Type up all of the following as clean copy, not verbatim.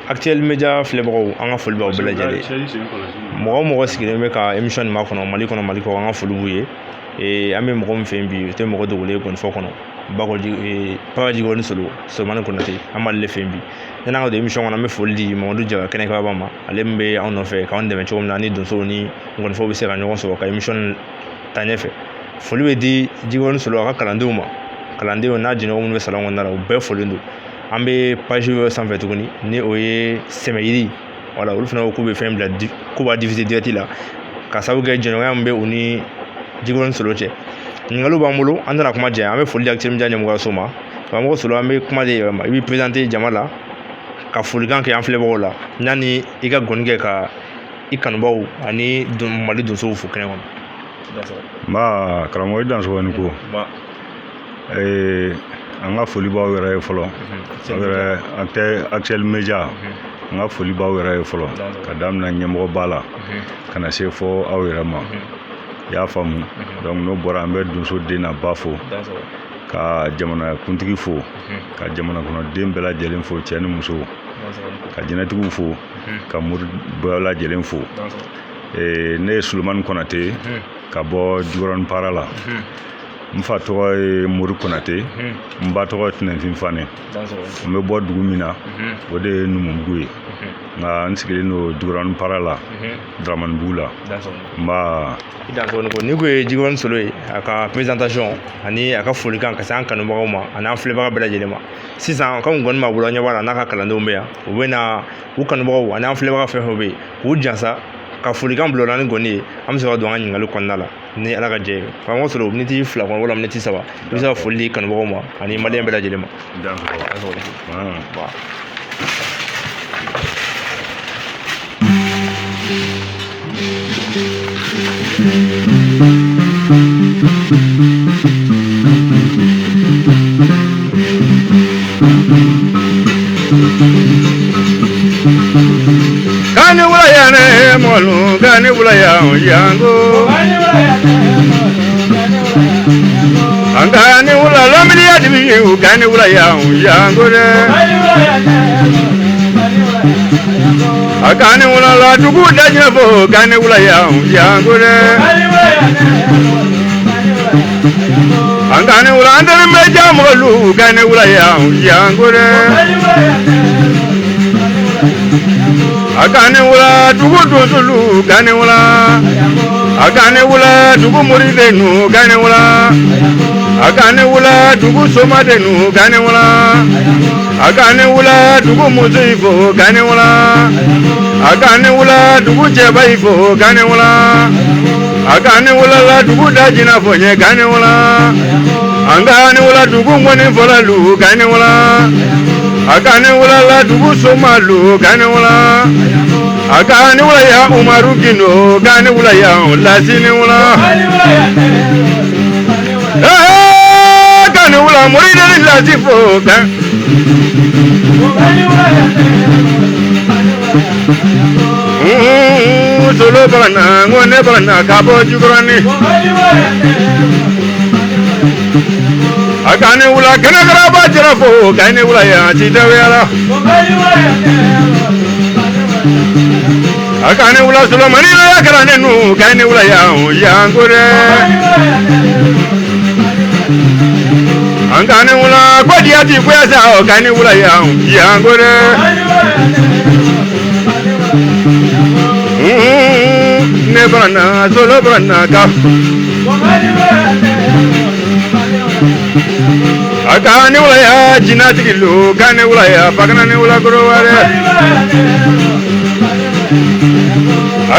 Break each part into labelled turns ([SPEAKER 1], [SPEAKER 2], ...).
[SPEAKER 1] Actuel Media filɛbagaw, an ka foli b'aw bɛɛ lajɛlen. Mɔgɔ o mɔgɔ sigilen bɛ ka émission nin makɔnɔ Mali kɔnɔ, Mali kɔ, an ka foli b'u ye. An bɛ mɔgɔ min fɛ yen bi, o tɛ mɔgɔ dogolen ye gɔnifɔ kɔnɔ, Bakɔji Papa Jikɔrɔni Solo, Solomani Konate, an b'ale de fɛ yen bi. Yan'an ka don émission kɔnɔ, an bɛ foli di Mamadu Jara kɛnɛkɛba ma, ale min bɛ anw nɔfɛ k'anw dɛmɛ cogo min na ni donsow ni gɔnifɔw bɛ se ka ɲɔgɔn sɔrɔ ka émission taa ɲɛfɛ. Foli bɛ di Jikɔrɔni Solo a ka kalandenw ma, kalandenw n'a jɛɲɔgɔn minnu bɛ salon kɔnɔna la, u bɛɛ folen don. An bɛ page wɛrɛ sanfɛ tuguni, ni o ye Sɛmɛyiri, wala olu fana ko k'u bɛ fɛn bila, k'u b'a diffuser direct la, ka sababu kɛ jɛɲɔgɔnya min bɛ u ni Jikɔrɔni Solo cɛ. Ɲininkaliw b'an bolo, an tɛna kuma janya. An bɛ foli di Actuel Media ɲɛmɔgɔyaso ma. Karamɔgɔ Solo, an bɛ kuma di yɛrɛ ma, i b'i présenter jama la ka folikan kɛ an filɛbagaw la, yanni i ka gɔni kɛ ka i kanubaw ani Mali donsow fo kɛnɛ kɔnɔ.
[SPEAKER 2] Nba karamɔgɔ, i dansɔgɔ ni ko. An ka foli b'aw yɛrɛ ye fɔlɔ, aw yɛrɛ Actuel Media, an ka foli b'aw yɛrɛ ye fɔlɔ, ka daminɛ ɲɛmɔgɔba la ka na se fɔ aw yɛrɛ ma, i y'a faamu. Donc n'o bɔra, an bɛ donso den na ba fo, ka jamana kuntigi fo, ka jamana kɔnɔden bɛɛ lajɛlen fo, cɛ ni muso, ka jinɛtigiw fo, ka mori bɛɛ lajɛlen fo. Ne ye Solomani Konate ka bɔ Jikɔrɔni Para la. N fa tɔgɔ ye Mori Konate, n ba tɔgɔ ye Tɛnɛnfin Fane. N bɛ bɔ dugu min na, o de ye Numubugu ye, nka n sigilen don Jikɔrɔni Para la, Daramanibugu la. N ba.
[SPEAKER 1] I dansɔgɔ ko. Ni ko ye Jikɔrɔni Solo ye, a ka présentation ani a ka folikan ka se an kanubagaw ma ani an filɛbaga bɛɛ lajɛlen ma. Sisan komi gɔni b'a bolo, an ɲɛ b'a la n'a ka kalandenw bɛ yan, u bɛ na u kanubagaw ani an filɛbaga fɛn fɛn bɛ yen k'u jansa ka folikan bila u la ni gɔni ye. An bɛ sɔrɔ ka don an ka ɲininkali kɔnɔna la ni Ala ka jɛ ye. Karamɔgɔ Solo, miniti 2 kɔnɔ wala miniti 3, i bɛ se ka foli di kanubagaw ma ani maliyɛn bɛɛ lajɛlen ma.
[SPEAKER 2] Kani wula ya ne mɔlu, kani wula ya yango. Kani wula lamini ya dibi, kani wula ya yango dɛ. Kani wula la dugu dajinɛ fo, kani wula ya yango dɛ. Kani wula an tɛni bɛ ja mɔlu, kani wula ya yango dɛ. Kani wula dugu donsolu, kani wula. Kani wula dugu moridenu, kani wula. Kani wula dugu somadenu, kani wula. Kani wula dugu muso fo, kani wula. Kani wula dugu cɛba fo, kani wula. Kani wula la dugu dajina fo ɲɛ, kani wula. Kani wula dugu ŋɔni fɔla lu, kani wula. Kani wula la dugu soma lu, kani wula. Kani wula ya Umaru Gindo, kani wula ya Lasini wula. Kani wula morideni lasi fo kan. Solo bana ŋɔnɛ bana ka bɔ Jikɔrɔni. Kani wula kɛnɛkaraba jara fo, kani wula ya citawuyala. Kani wula Solomani ya karanen nu, kani wula ya yango dɛ. Kani wula kɔdiya ti goya sa, kani wula ya yango dɛ. Ne bana Solo bana ka. Kani wula ya jinatigi lu, kani wula ya fakana ni wula koro wale.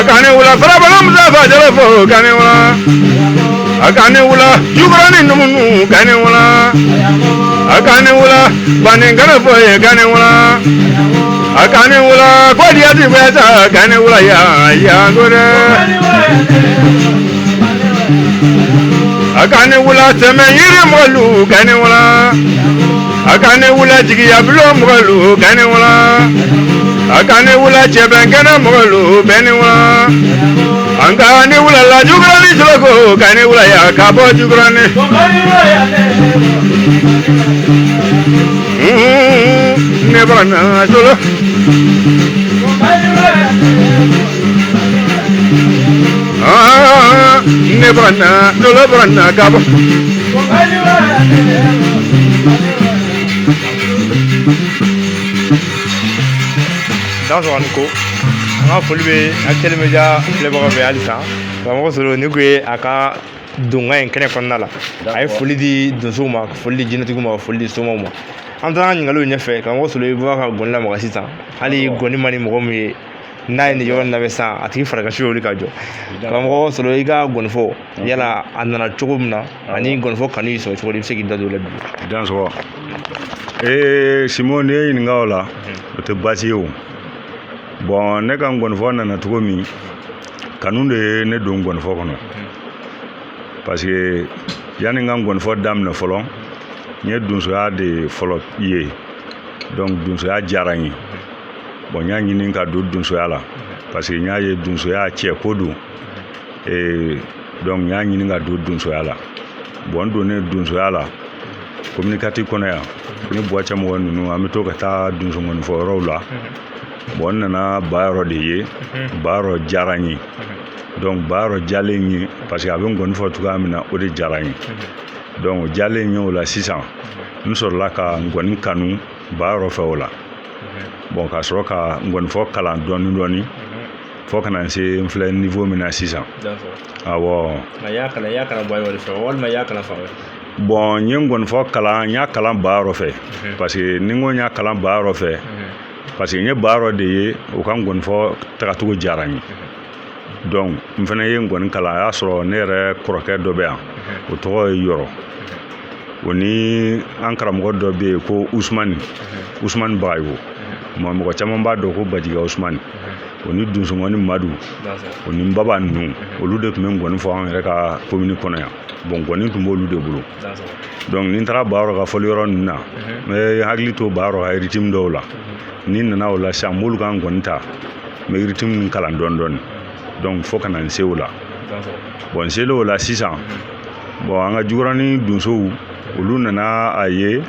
[SPEAKER 2] Kani wula farabala musafa jala fo, kani wula. Kani wula Jikɔrɔni numunu, kani wula. Kani wula baninkana fo ye, kani wula. Kani wula kɔdiya ti bɛ sa, kani wula ya yango dɛ. Kani wula sɛmɛ yiri mɔlu, kani wula. Kani wula jigiya bulon mɔlu, kani wula. Kani wula cɛbɛnkɛnɛ mɔlu, bɛɛ ni wula. Kani wula la Jikɔrɔni Soloko, kani wula ya ka bɔ Jikɔrɔni. Ne bara solo. Ne bara solo bara gabo.
[SPEAKER 1] Dansɔgɔ ni ko an ka foli bɛ Actuel Media filɛbagaw bɛɛ halisa. Karamɔgɔ Solo, ni kun ye a ka donkan in kɛnɛ kɔnɔna la, a ye foli di donsow ma, ka foli di jinɛtigiw ma, ka foli di somaw ma. An taara ɲininkaliw ɲɛfɛ. Karamɔgɔ Solo, i bɔra ka gɔni lamaga sisan. Hali gɔni man di mɔgɔ min ye, n'a ye nin yɔrɔ in labɛn sisan, a tigi farikasi bɛ wuli ka jɔ. Karamɔgɔ Solo, i ka gɔnifɔ yala a nana cogo min na ani gɔnifɔ kanu y'i sɔrɔ cogo di, i bɛ se k'i da don o la bi?
[SPEAKER 2] Dansɔgɔ. Simon, n'i ye ɲininka o la, o tɛ baasi ye o. Bon, ne ka ngɔnifɔ nana cogo min, kanu de ye ne don ngɔnifɔ kɔnɔ. Parce que yanni n ka ngɔnifɔ daminɛ fɔlɔ, n ye donsoya de fɔlɔ ye. Donc donsoya diyara n ye. Bon, n y'a ɲini ka don donsoya la parce que n y'a ye donsoya cɛ ko don. Donc n y'a ɲini ka don donsoya la. Bon, n donnen donsoya la commune 4 kɔnɔ yan, ni Buwacɛ mɔgɔ ninnu, an bɛ to ka taa donso ngɔnifɔ yɔrɔw la. Bon, n nana Bayɔrɔ de ye. Bayɔrɔ diyara n ye. Donc Bayɔrɔ diyalen n ye parce que a bɛ ngɔni fɔ cogoya min na, o de diyara n ye. Donc o diyalen n ye o la sisan, n sɔrɔla ka ngɔni kanu Bayɔrɔ fɛ o la. Bon, ka sɔrɔ ka ngɔnifɔ kalan dɔɔni dɔɔni fo ka na n se n filɛ niveau min na sisan. Awɔ.
[SPEAKER 1] Nka i y'a kalan, i y'a kalan Bayɔrɔ de fɛ walima i y'a kalan fan wɛrɛ?
[SPEAKER 2] Bon, n ye ngɔnifɔ kalan, n y'a kalan Bayɔrɔ fɛ. Parce que ni n ko n y'a kalan Bayɔrɔ fɛ, parce que n ye Bayɔrɔ de ye, o ka ngɔnifɔ tagacogo diyara n ye. Donc n fana ye ngɔni kalan. A y'a sɔrɔ ne yɛrɛ kɔrɔkɛ dɔ bɛ yan, o tɔgɔ ye Yɔrɔ. O ni an karamɔgɔ dɔ bɛ yen ko Usumani, Usumani Bagayogo. Mɔgɔ caman b'a dɔn ko Bajiga Usumani. O ni Donsongɔni Madu, o ni Baba ninnu, olu de tun bɛ ngɔni fɔ an yɛrɛ ka commune kɔnɔ yan. Bon, ngɔni tun b'olu de bolo. Donc ni n taara Bayɔrɔ ka fɔli yɔrɔ ninnu na, n bɛ hakili to Bayɔrɔ ka rythme dɔw la. Ni n nana o la sisan, n b'olu ka ngɔni ta, n bɛ rythme ninnu kalan dɔɔni dɔɔni. Donc fo ka na n se o la. Bon, n selen o la sisan, bon, an ka Jikɔrɔni donsow, olu nana a ye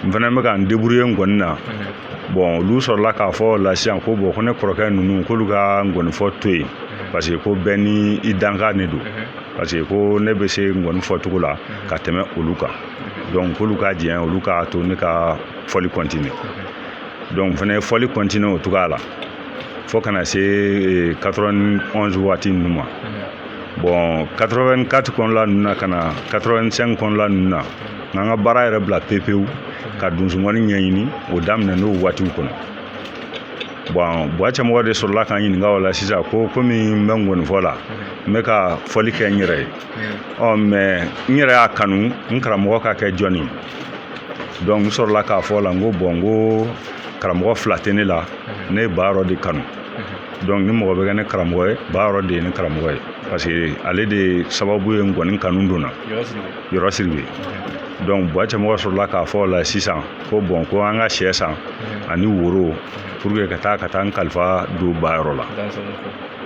[SPEAKER 2] n fana bɛ ka n débrouiller ngɔni na. Bon, olu sɔrɔla k'a fɔ o la sisan ko bon, ko ne kɔrɔkɛ ninnu, k'olu ka ngɔnifɔ to yen parce que ko bɛɛ ni i dankan de don. Parce que ko ne bɛ se ngɔni fɔcogo la ka tɛmɛ olu kan. Donc k'olu ka jɛn, olu k'a to ne ka fɔli continuer. Donc n fana ye fɔli continuer o cogoya la fo ka na se 91 waati ninnu ma. Bon, 84 kɔnɔla ninnu na ka na 85 kɔnɔla ninnu na, n ka baara yɛrɛ bila pepewu ka donsongɔni ɲɛɲini, o daminɛ n'o waatiw kɔnɔ. Bon, Buwacɛ mɔgɔ de sɔrɔla k'an ɲininka o la sisan ko komi n bɛ ngɔnifɔ la, n bɛ ka fɔli kɛ n yɛrɛ ye. Ɔ, mais n yɛrɛ y'a kanu n karamɔgɔ ka kɛ jɔnni ye. Donc n sɔrɔla k'a fɔ o la, n ko bon, n ko karamɔgɔ fila tɛ ne la, ne ye Bayɔrɔ de kanu. Donc ni mɔgɔ bɛ kɛ ne karamɔgɔ ye, Bayɔrɔ de ye ne karamɔgɔ ye. Parce que ale de sababu ye ngɔni kanu donna. Yɔrɔ Siribe. Donc Buwacɛ mɔgɔ sɔrɔla k'a fɔ o la sisan ko bon, ko an ka sɛ san ani woro pour que ka taa n kalifa don Bayɔrɔ la.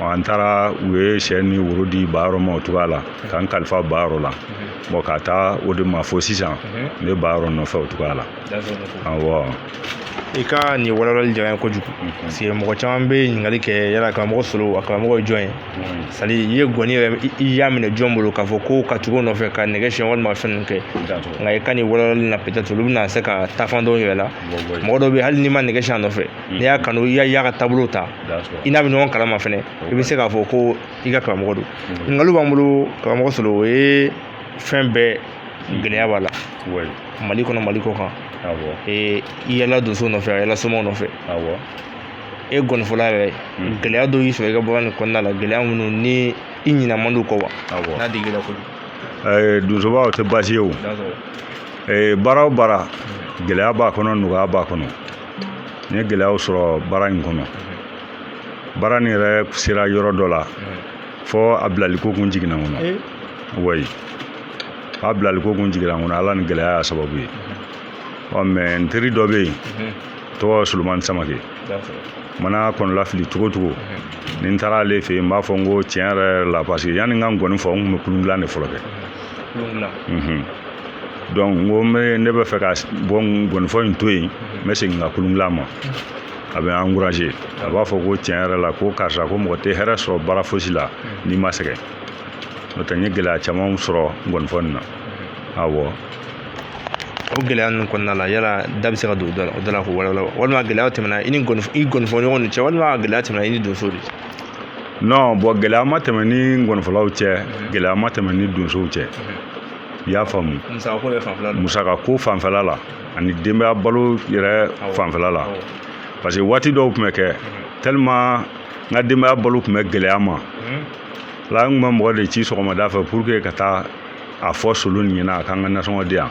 [SPEAKER 2] An taara, u ye sɛ ni woro di Bayɔrɔ ma o cogoya la, ka n kalifa Bayɔrɔ la. Bon, ka taa o de ma fo sisan, ne Bayɔrɔ nɔfɛ o cogoya la. Awɔ.
[SPEAKER 1] I ka nin walawalali diyara n ye kojugu. Parce que mɔgɔ caman bɛ ɲininkali kɛ yala karamɔgɔ Solo, a karamɔgɔ ye jɔn ye? C'est à dire i ye gɔni yɛrɛ, i y'a minɛ jɔn bolo k'a fɔ ko ka tugu o nɔfɛ ka nɛgɛ siɲɛ walima fɛn ninnu kɛ. Nka i ka nin walawalali na, peut-être olu bɛna se ka taafan dɔw yɛrɛ la. Mɔgɔ dɔw bɛ yen, hali n'i ma nɛgɛ siɲɛ a nɔfɛ, n'i y'a kanu, i y'a ka taabolo ta, i n'a bɛ ɲɔgɔn kalama fɛnɛ, i bɛ se k'a fɔ ko i ka karamɔgɔ don. Ɲininkaliw b'an bolo karamɔgɔ Solo, o ye fɛn bɛɛ gɛlɛya b'a la. Mali kɔnɔ, Mali kɔ kan. I yala donso nɔfɛ, a yala somaw nɔfɛ. E gɔnifɔla yɛrɛ, gɛlɛya dɔw y'i sɔrɔ i ka baara nin kɔnɔna la, gɛlɛya minnu ni i ɲinɛ man d'u kɔ wa? N'a degera kojugu.
[SPEAKER 2] Donsoba, o tɛ baasi ye o. Baara o baara, gɛlɛya b'a kɔnɔ, nɔgɔya b'a kɔnɔ. N ye gɛlɛyaw sɔrɔ baara in kɔnɔ. Baara nin yɛrɛ sera yɔrɔ dɔ la fo a bilaliko kun jiginna n kɔnɔ. Oui, a bilaliko kun jiginna n kɔnɔ, Ala ni gɛlɛya y'a sababu ye. Ɔ, mais n teri dɔ bɛ yen, tɔgɔ Solomani Samake. Mana kɔnɔla fili cogo cogo, ni n taara ale fɛ yen, n b'a fɔ n ko tiɲɛ yɛrɛ la, parce que yanni n ka ngɔni fɔ, n tun bɛ kulun dilan de fɔlɔ kɛ. Donc n ko ne bɛ fɛ ka bɔ ngɔnifɔ in to yen, n bɛ segin n ka kolondilan ma. A bɛ encourager, a b'a fɔ ko tiɲɛ yɛrɛ la, ko karisa, ko mɔgɔ tɛ hɛrɛ sɔrɔ baara fosi la n'i ma sɛgɛn. N'o tɛ, n ye gɛlɛya caman sɔrɔ ngɔnifɔ nin na, awɔ.
[SPEAKER 1] O gɛlɛya ninnu kɔnɔna la, yala da bɛ se ka don o da la k'o walawala, walima gɛlɛya tɛmɛna i ni i ngɔnifɔ ɲɔgɔn cɛ, walima gɛlɛya tɛmɛna i ni donsow de cɛ?
[SPEAKER 2] Non, bon, gɛlɛya ma tɛmɛ ni ngɔnifɔlaw cɛ, gɛlɛya ma tɛmɛ ni donsow cɛ, i y'a faamu.
[SPEAKER 1] Musakako yɛrɛ fanfɛla la.
[SPEAKER 2] Musakako fanfɛla la ani denbaya balo yɛrɛ fanfɛla la, parce que waati dɔw tun bɛ kɛ, tellement n ka denbaya balo tun bɛ gɛlɛya ma la, n tun bɛ mɔgɔ de ci sɔgɔmada fɛ pour que ka taa a fɔ Solo nin ɲɛna, a k'an ka nasɔngɔ di yan,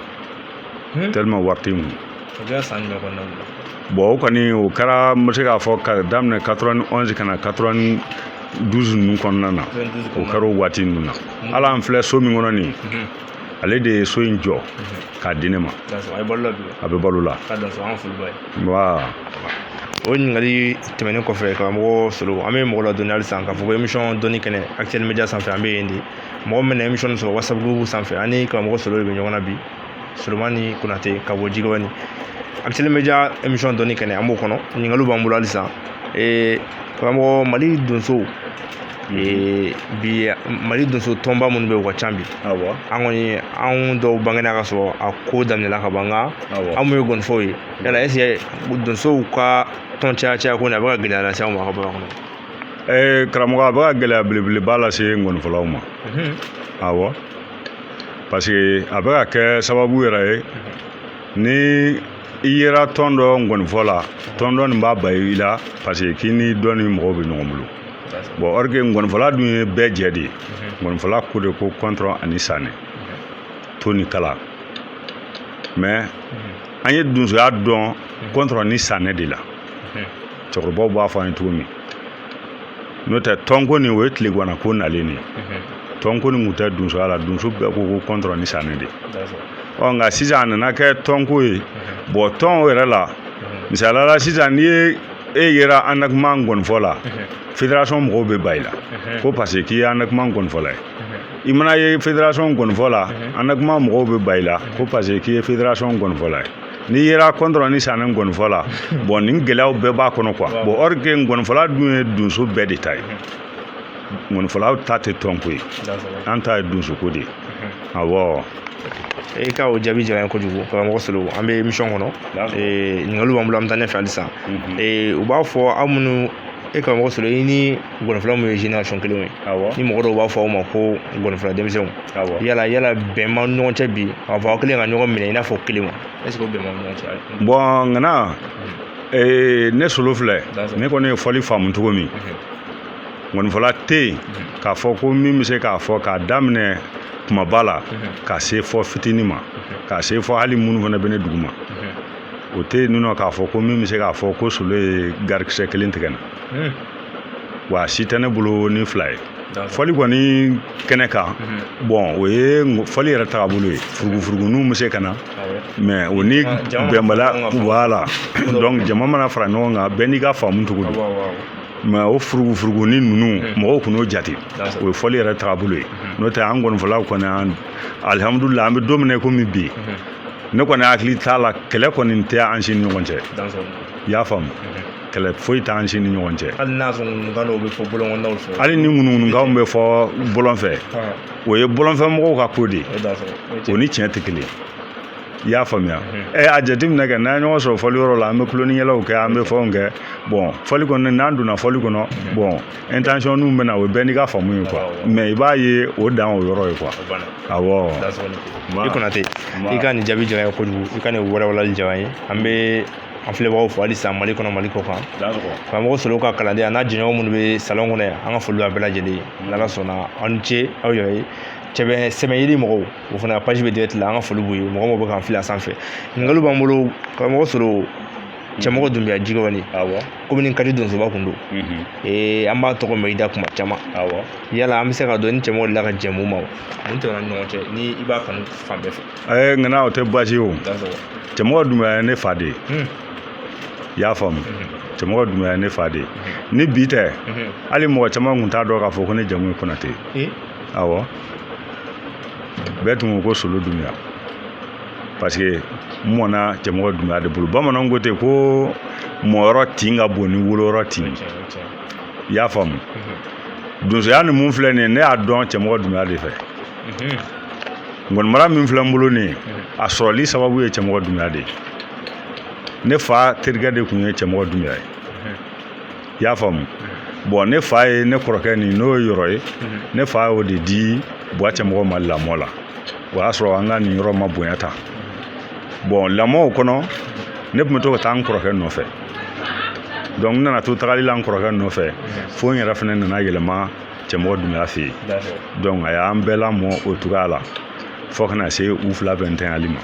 [SPEAKER 2] tellement wari tɛ n kun.
[SPEAKER 1] O kɛra san jumɛn kɔnɔna la?
[SPEAKER 2] Bon, o kɔni, o kɛra, n bɛ se k'a fɔ ka daminɛ 91 ka na 92 ninnu kɔnɔna na. O kɛra o waati ninnu na. Hali an filɛ so min kɔnɔ nin, ale de ye so in jɔ k'a di ne ma.
[SPEAKER 1] A bɛ balo la bi?
[SPEAKER 2] A bɛ balo la.
[SPEAKER 1] K'a dan so, an foli b'a ye.
[SPEAKER 2] Wa
[SPEAKER 1] O ɲininkali tɛmɛnen kɔfɛ, karamɔgɔ Solo, an bɛ mɔgɔ ladɔnniya halisa k'a fɔ ko émission dɔnni kɛnɛ Actuel Media sanfɛ, an bɛ yen de. Mɔgɔ min bɛna émission sɔrɔ WhatsApp groupe sanfɛ, ani karamɔgɔ Solo de bɛ ɲɔgɔn na bi, Solomani Konate ka bɔ Jikɔrɔni. Actuel Media émission dɔnni kɛnɛ, an b'o kɔnɔ. Ɲininkaliw b'an bolo halisa. Karamɔgɔ, Mali donso, bi Mali donso tɔnba minnu bɛ yen, u ka ca bi. An kɔni, anw dɔw bangena ka sɔrɔ a ko daminɛla ka ban, nka anw mun ye gɔnifɔw ye, yala est ce que donsow ka tɔn caya caya ko nin, a bɛ ka gɛlɛya lase anw ma a ka baara
[SPEAKER 2] kɔnɔ? Karamɔgɔ, a bɛ ka gɛlɛya belebeleba lase ngɔnifɔlaw ma, awɔ, parce que a bɛ ka kɛ sababu yɛrɛ ye, ni i yera tɔn dɔ ngɔnifɔ la, tɔn dɔ nin b'a ba i la, parce que k'i ni dɔ ni mɔgɔw bɛ ɲɔgɔn bolo. Bon, or que ngɔnifɔla dun ye bɛɛ jɛ de ye. Ngɔnifɔla ko de ko kɔntɔrɔn ani sanɛ to ni kala, mais an ye donsoya dɔn kɔntɔrɔn ni sanɛ de la. Cɛkɔrɔbaw b'a fɔ an ye cogo min, n'o tɛ tɔnko nin, o ye tileganna ko nalen de ye. Tɔnko nin kun tɛ donsoya la, donso bɛɛ ko ko kɔntɔrɔn ni sanɛ de. Ɔ, nka sisan a nana kɛ tɔnko ye. Bon, tɔn yɛrɛ la, misaliya la, sisan n'i ye e yera ANACMA ngɔnifɔ la, fédération mɔgɔw bɛ ba i la ko parce que k'i ye ANACMA ngɔnifɔla ye. I mana ye fédération ngɔnifɔ la, ANACMA mɔgɔw bɛ ba i la ko parce que k'i ye fédération ngɔnifɔla ye. N'i yera kɔntɔrɔn ni sanɛ ngɔnifɔ la, bon, nin gɛlɛyaw bɛɛ b'a kɔnɔ quoi. Bon, or que ngɔnifɔla dun ye donso bɛɛ de ta ye. Ngɔnifɔlaw ta tɛ tɔnko ye, an ta ye donsoko de ye, awɔ.
[SPEAKER 1] E ka o jaabi diyara n ye kojugu, karamɔgɔ Solo. An bɛ émission kɔnɔ, ɲininkaliw b'an bolo, an bɛ taa ɲɛfɛ halisa. U b'a fɔ aw minnu, e karamɔgɔ Solo, i ni gɔnifɔla mun ye génération kelen ye, ni mɔgɔ dɔw b'a fɔ aw ma ko gɔnifɔla denmisɛnw, yala bɛn b'aw ni ɲɔgɔn cɛ bi k'a fɔ aw kelen ka ɲɔgɔn minɛ i n'a fɔ kelen wa? Est ce que o bɛn b'aw ni ɲɔgɔn cɛ?
[SPEAKER 2] Bon, ŋana, ne Solo filɛ, ne kɔni ye fɔli faamu cogo min, ngɔnifɔla tɛ yen k'a fɔ ko min bɛ se k'a fɔ k'a daminɛ kumaba la ka se fɔ fitinin ma, ka se fɔ hali minnu fana bɛ ne dugu ma, o tɛ yen nɔ k'a fɔ ko min bɛ se k'a fɔ ko Solo ye garikisɛ kelen tigɛ na. Wa a si tɛ ne bolo ni fila ye. Fɔli kɔni kɛnɛ kan, bon, o ye fɔli yɛrɛ tagabolo ye. Furugufuruguninw bɛ se ka na, mais o ni bɛnbaliya, voilà. Donc jama mana fara ɲɔgɔn kan, bɛɛ n'i ka faamu cogo don, mais o furugufurugunin ninnu, mɔgɔw kun n'o jate, o ye fɔli yɛrɛ tagabolo ye. N'o tɛ, an gɔnifɔlaw kɔni, alihamudulila, an bɛ don min na i komi bi, ne kɔni hakili t'a la, kɛlɛ kɔni tɛ an si ni ɲɔgɔn cɛ, i y'a faamu, kɛlɛ foyi t'an si ni ɲɔgɔn cɛ.
[SPEAKER 1] Hali n'a sɔrɔ ŋunukan dɔw bɛ fɔ bɔlɔn kɔnɔnaw fɛ?
[SPEAKER 2] Hali ni ŋunuŋunukanw bɛ fɔ bɔlɔn fɛ, o ye bɔlɔnfɛmɔgɔw ka ko de ye, o ni tiɲɛ tɛ kelen ye, i y'a faamuya. A jateminɛ kɛ, n'an ye ɲɔgɔn sɔrɔ fɔli yɔrɔ la, an bɛ kulonkɛlaw kɛ, an bɛ fɛnw kɛ. Bon, fɔli kɔni, n'an donna fɔli kɔnɔ, bon, intention ninnu bɛ na, o ye bɛɛ n'i ka faamu ye quoi, mais i b'a ye o dan o yɔrɔ ye quoi, awɔ.
[SPEAKER 1] I Konate, i ka nin jaabi diyara n ye kojugu, i ka nin walawalali diyara n ye. An bɛ an filɛbagaw fo halisa, Mali kɔnɔ, Mali kɔ kan. Karamɔgɔ Solo ka kalandenya n'a jɛɲɔgɔn minnu bɛ salon kɔnɔ yan, an ka foli b'a bɛɛ lajɛlen ye. N'Ala sɔnna, aw ni ce aw yɛrɛ ye. Cɛbɛ sɛmɛyiri mɔgɔw, o fana page bɛ direct la, an ka foli b'u ye. Mɔgɔ mɔgɔ bɛ k'an filɛ a sanfɛ, ɲininkaliw b'an bolo. Karamɔgɔ Solo, Cɛmɔgɔ Dunbiya Jikɔrɔni, komi ni kadi donsoba kun don, an b'a tɔgɔ mɛn i da kuma caman. Yala an bɛ se ka dɔn ni cɛmɔgɔ delila ka jɛ mun ma, mun tɛmɛna ni ɲɔgɔn cɛ, ni i b'a kanu fan bɛɛ fɛ?
[SPEAKER 2] Ŋana, o tɛ baasi ye o. Cɛmɔgɔ Dunbiya ye ne fa de ye, i y'a faamu. Cɛmɔgɔ Dunbiya ye ne fa de ye. Ni bi tɛ, hali mɔgɔ caman kun t'a dɔn k'a fɔ ko ne jamu ye Konate ye. Awɔ, bɛɛ tun ko ko Solo Dunbiya. Parce que n mɔna Cɛmɔgɔ Dunbiya de bolo. Bamananw ko ten ko mɔyɔrɔ tin ka bon ni woloyɔrɔ tin. I y'a faamu? Donsoya ni mun filɛ nin ye, ne y'a dɔn Cɛmɔgɔ Dunbiya de fɛ. Ngɔnimara min filɛ n bolo nin ye, a sɔrɔli sababu ye Cɛmɔgɔ Dunbiya de ye. Ne fa terikɛ de tun ye Cɛmɔgɔ Dunbiya ye. I y'a faamu? Bon, ne fa ye ne kɔrɔkɛ nin, n'o ye Yɔrɔ ye, ne fa y'o de di Buwa Cɛmɔgɔ ma lamɔ la. O y'a sɔrɔ an ka nin yɔrɔ ma bonya ta. Bon, lamɔ kɔnɔ, ne tun bɛ to ka taa n kɔrɔkɛ nɔfɛ. Donc n nana to tagali la n kɔrɔkɛ nɔfɛ, fo n yɛrɛ fana nana yɛlɛma Cɛmɔgɔ Dunbiya fɛ yen. Donc a y'an bɛɛ lamɔ o cogoya la fo ka na se u fila bɛɛ ntanyali ma.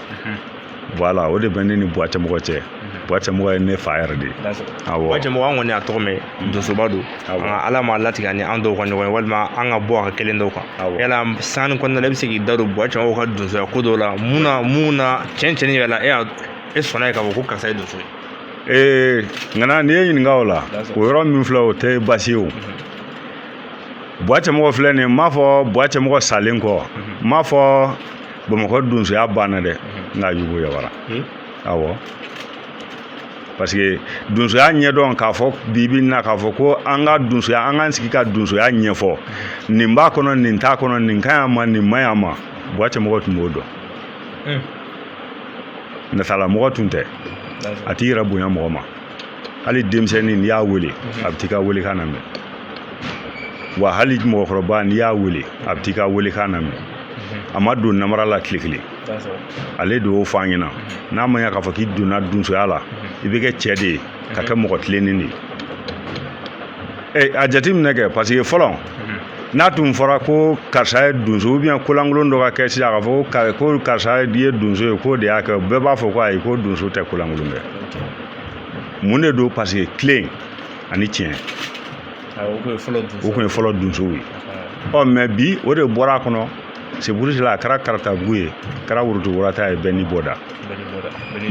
[SPEAKER 2] Voilà, o de bɛ ne ni Buwa Cɛmɔgɔ cɛ. Buwa Cɛmɔgɔ ye ne fa yɛrɛ de ye. Awɔ.
[SPEAKER 1] Buwa Cɛmɔgɔ, an kɔni y'a tɔgɔ mɛn, donsoba don. Ala m'a latigɛ ani an dɔw ka ɲɔgɔn ye, walima an ka bɔ a ka kelen dɔw kan. Yala sanni kɔnɔna la, e bɛ se k'i da don Buwa Cɛmɔgɔ ka donsoya ko dɔw la, mun na cɛn yɛrɛ la e sɔnna ye k'a fɔ ko karisa ye donso ye?
[SPEAKER 2] Ee, ŋana, n'i ye ɲininka o la, o yɔrɔ min filɛ, o tɛ baasi ye. O Buwa Cɛmɔgɔ filɛ nin ye, n m'a fɔ Buwa Cɛmɔgɔ salen kɔ, n m'a fɔ Bamakɔ donsoya banna dɛ, nka yugu yawara. Awɔ, parce que donsoya ɲɛdɔn, k'a fɔ bi bi in na, k'a fɔ ko an ka donsoya, an k'an sigi ka donsoya ɲɛfɔ, nin b'a kɔnɔ, nin t'a kɔnɔ, nin ka ɲi a ma, nin man ɲi a ma, Buwa Cɛmɔgɔ tun b'o dɔn. Natalamɔgɔ tun tɛ. A t'i yɛrɛ bonya mɔgɔ ma. Hali denmisɛnnin, n'i y'a wele, a bɛ t'i ka welekan lamɛn. Wa hali mɔgɔkɔrɔba, n'i y'a wele, a bɛ t'i ka welekan lamɛn. A ma don namara la tile kelen. Ale de y'o fɔ an ɲɛna. N'a ma ɲɛ k'a fɔ k'i donna donsoya la, i bɛ kɛ cɛ de ye, ka kɛ mɔgɔ tilennen de ye. A jateminɛ kɛ, parce que fɔlɔ, n'a tun fɔra ko karisa ye donso, ou bien kolankolon dɔ ka kɛ sisan, k'a fɔ ko karisa ye donso ye, k'o de y'a kɛ, bɛɛ b'a fɔ ko ayi, ko donso tɛ kolankolon kɛ. Mun de don? Parce que tilen ani tiɲɛ, o tun ye fɔlɔ donsow ye. Ɔ, mais bi, o de bɔra a kɔnɔ. C'est pour cela a kɛra karatabugu ye, a kɛra worodugu ye, bɛɛ n'i bɔda.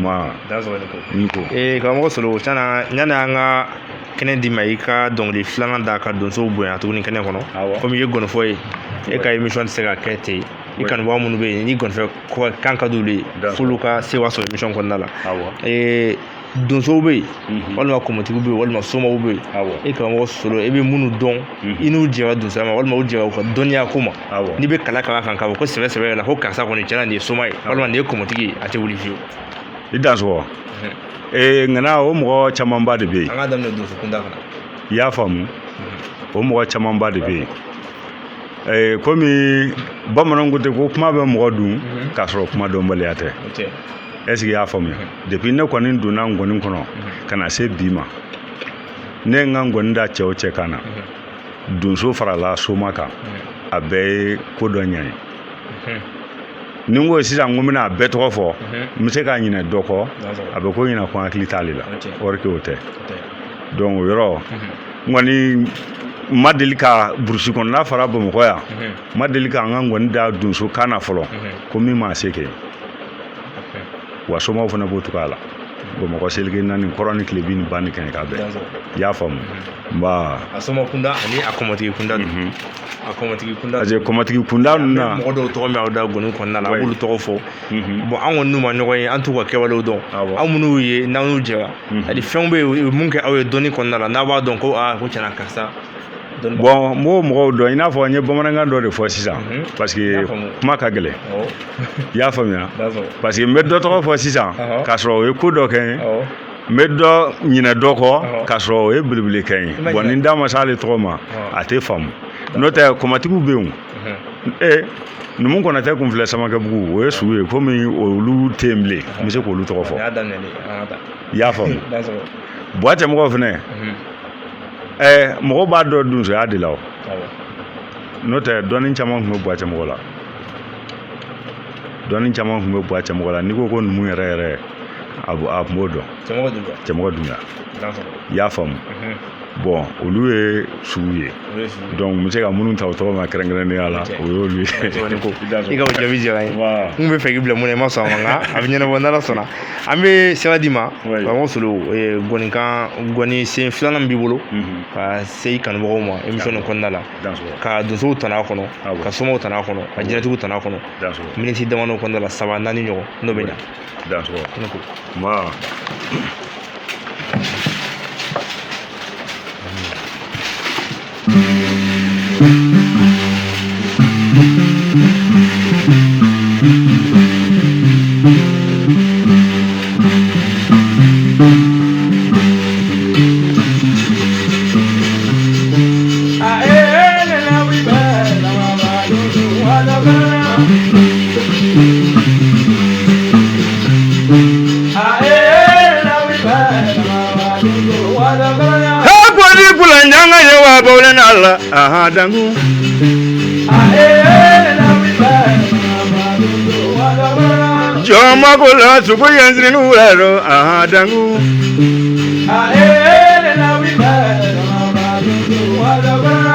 [SPEAKER 2] Ma ni ko.
[SPEAKER 1] Ee, karamɔgɔ Solo, tiɲɛna, yanni an ka kɛnɛ d'i ma, i ka dɔnkili filanan da ka donsow bonya tuguni kɛnɛ kɔnɔ, komi i ye gɔnifɔ ye, e ka émission tɛ se ka kɛ ten, i kanubaga minnu bɛ yen ni gɔnifɛ kan ka d'olu ye, f'olu ka sewa sɔrɔ émission kɔnɔna la. Donsow bɛ yen, walima kɔmɔtigiw bɛ yen, walima somaw bɛ yen, e karamɔgɔ Solo, e bɛ minnu dɔn, i n'u jɛra donsoya ma, walima u jɛra u ka dɔnniya ko ma, n'i bɛ kala kala kan k'a fɔ ko sɛbɛ sɛbɛ la ko karisa kɔni tiɲɛna nin ye soma ye, walima nin ye kɔmɔtigi ye, a tɛ wuli fiyewu.
[SPEAKER 2] I dansɔgɔ. Ee, ŋana, o mɔgɔ camanba de bɛ yen.
[SPEAKER 1] An k'a daminɛ donso kunda kan.
[SPEAKER 2] I y'a faamu? O mɔgɔ camanba de bɛ yen. Komi bamananw ko ten ko kuma bɛ mɔgɔ dun k'a sɔrɔ kuma dɔnbaliya tɛ. Est ce que i y'a faamuya? Depuis ne kɔni donna ngɔni kɔnɔ ka na se bi ma, ne ye n ka ngɔni da cɛ o cɛ kan na, donso farala soma kan, a bɛɛ ye ko dɔ ɲɛ ye. Ni n ko sisan ko n bɛna a bɛɛ tɔgɔ fɔ, n bɛ se ka ɲinɛ dɔ kɔ, a bɛ ko ɲinɛ ko n hakili t'ale la, or que o tɛ. Donc o yɔrɔ n kɔni n ma deli ka burusi kɔnɔna fara Bamakɔ yan, n ma deli ka n ka ngɔni da donso kan na fɔlɔ ko min m'a se kɛ. Wa somaw fana b'o cogoya la Bamakɔ seleke naani, kɔrɔ ni tilebin ni ba ni kɛɲɛka bɛɛ. I y'a faamu? Nba.
[SPEAKER 1] A soma kunda ani a kɔmɔtigi kunda dun, a kɔmɔtigi kunda.
[SPEAKER 2] Parce que kɔmɔtigi kunda ninnu na,
[SPEAKER 1] mɔgɔ dɔw tɔgɔ mɛn aw da gɔni kɔnɔna la, an b'olu tɔgɔ fɔ. Bon, an kɔni n'u ma ɲɔgɔn ye, an t'u ka kɛwalew dɔn. Aw minnu ye n'aw n'u jɛra, ani fɛnw bɛ yen, u ye mun kɛ aw ye dɔnni kɔnɔna la, n'a b'a dɔn ko aa, ko tiɲɛna karisa.
[SPEAKER 2] Bon, n b'o mɔgɔw dɔn. I n'a fɔ n ye bamanankan dɔ de fɔ sisan, parce que kuma ka gɛlɛn. I y'a faamuya? Parce que n bɛ dɔ tɔgɔ fɔ sisan k'a sɔrɔ o ye ko dɔ kɛ n ye, n bɛ dɔ ɲinɛ dɔ kɔ k'a sɔrɔ o ye belebele kɛ n ye. Bon, ni n da ma s'ale tɔgɔ ma, a tɛ faamu. N'o tɛ, kɔmɔtigiw bɛ yen. Ee, numu Kɔnatɛ kun filɛ Samakɛbugu, o ye su ye. Komi olu tɛ yen bilen, n bɛ se k'olu tɔgɔ fɔ. I y'a faamu? Buwa Cɛmɔgɔ fɛnɛ, mɔgɔw b'a dɔn donsoya de la. O n'o tɛ, dɔnni caman tun bɛ Buwa Cɛmɔgɔ la, dɔnni caman tun bɛ Buwa Cɛmɔgɔ la. N'i ko ko numu yɛrɛ yɛrɛ, a tun b'o dɔn. Cɛmɔgɔ Dunbiya. I y'a faamu? Bon, olu ye sugu ye. Donc n bɛ se ka minnu ta o tɔgɔ ma kɛrɛnkɛrɛnnenya la, o y'olu ye.
[SPEAKER 1] I ka o jaabi diyara n ye. N kun bɛ fɛ k'i bila mun na, i ma sɔn a ma, nka a bɛ ɲɛnabɔ n'Ala sɔnna. An bɛ sira d'i ma, karamɔgɔ Solo. Gɔnikan, gɔni sen filanan min b'i bolo ka se i kanubagaw ma émission nin kɔnɔna la, ka donsow tana kɔnɔ, ka somaw tana kɔnɔ, ka jinɛtigiw tana kɔnɔ, miniti damadɔ kɔnɔna la, 3 4 ɲɔgɔn, n'o bɛ ɲa.
[SPEAKER 2] Dansɔgɔ.
[SPEAKER 1] Ne ko.
[SPEAKER 2] Nba. Aha dangu. Joma kola suku yenzri nuwero. Aha dangu.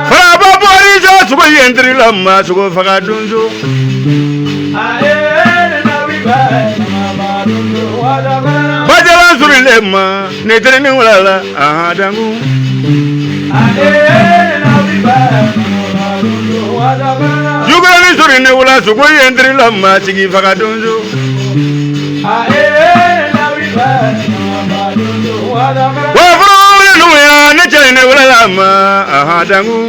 [SPEAKER 2] Faraba bori jo suku yenzri lama suku faga dunzu. Bajala suri lema netri nuwala. Aha dangu. Jugani suri ne wula sugu yendri la ma sigi faga donzo. Wa furu nu ya ne cɛ ne wula la ma. Aha dangu.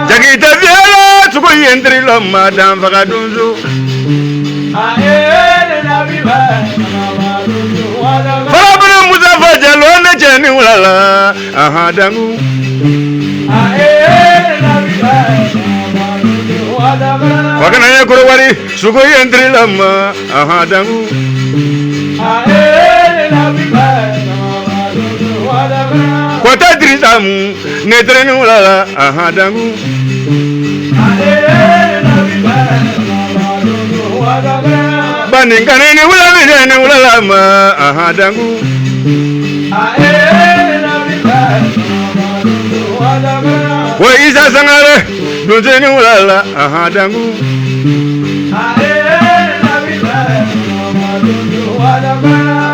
[SPEAKER 2] Jagita viala sugu yendri la ma dan faga donzo. Farabana Mustafa Jalo ne cɛ ni wula la. Aha dangu. Wakana ye korowari sugu yendri la ma. Aha dangu. Kota Drisamu ne tere ni wula la. Aha dangu. Baninkane ni wula mi ni wula la ma. Aha dangu. Wo Isa Sangare dunse ni wula la. Aha dangu.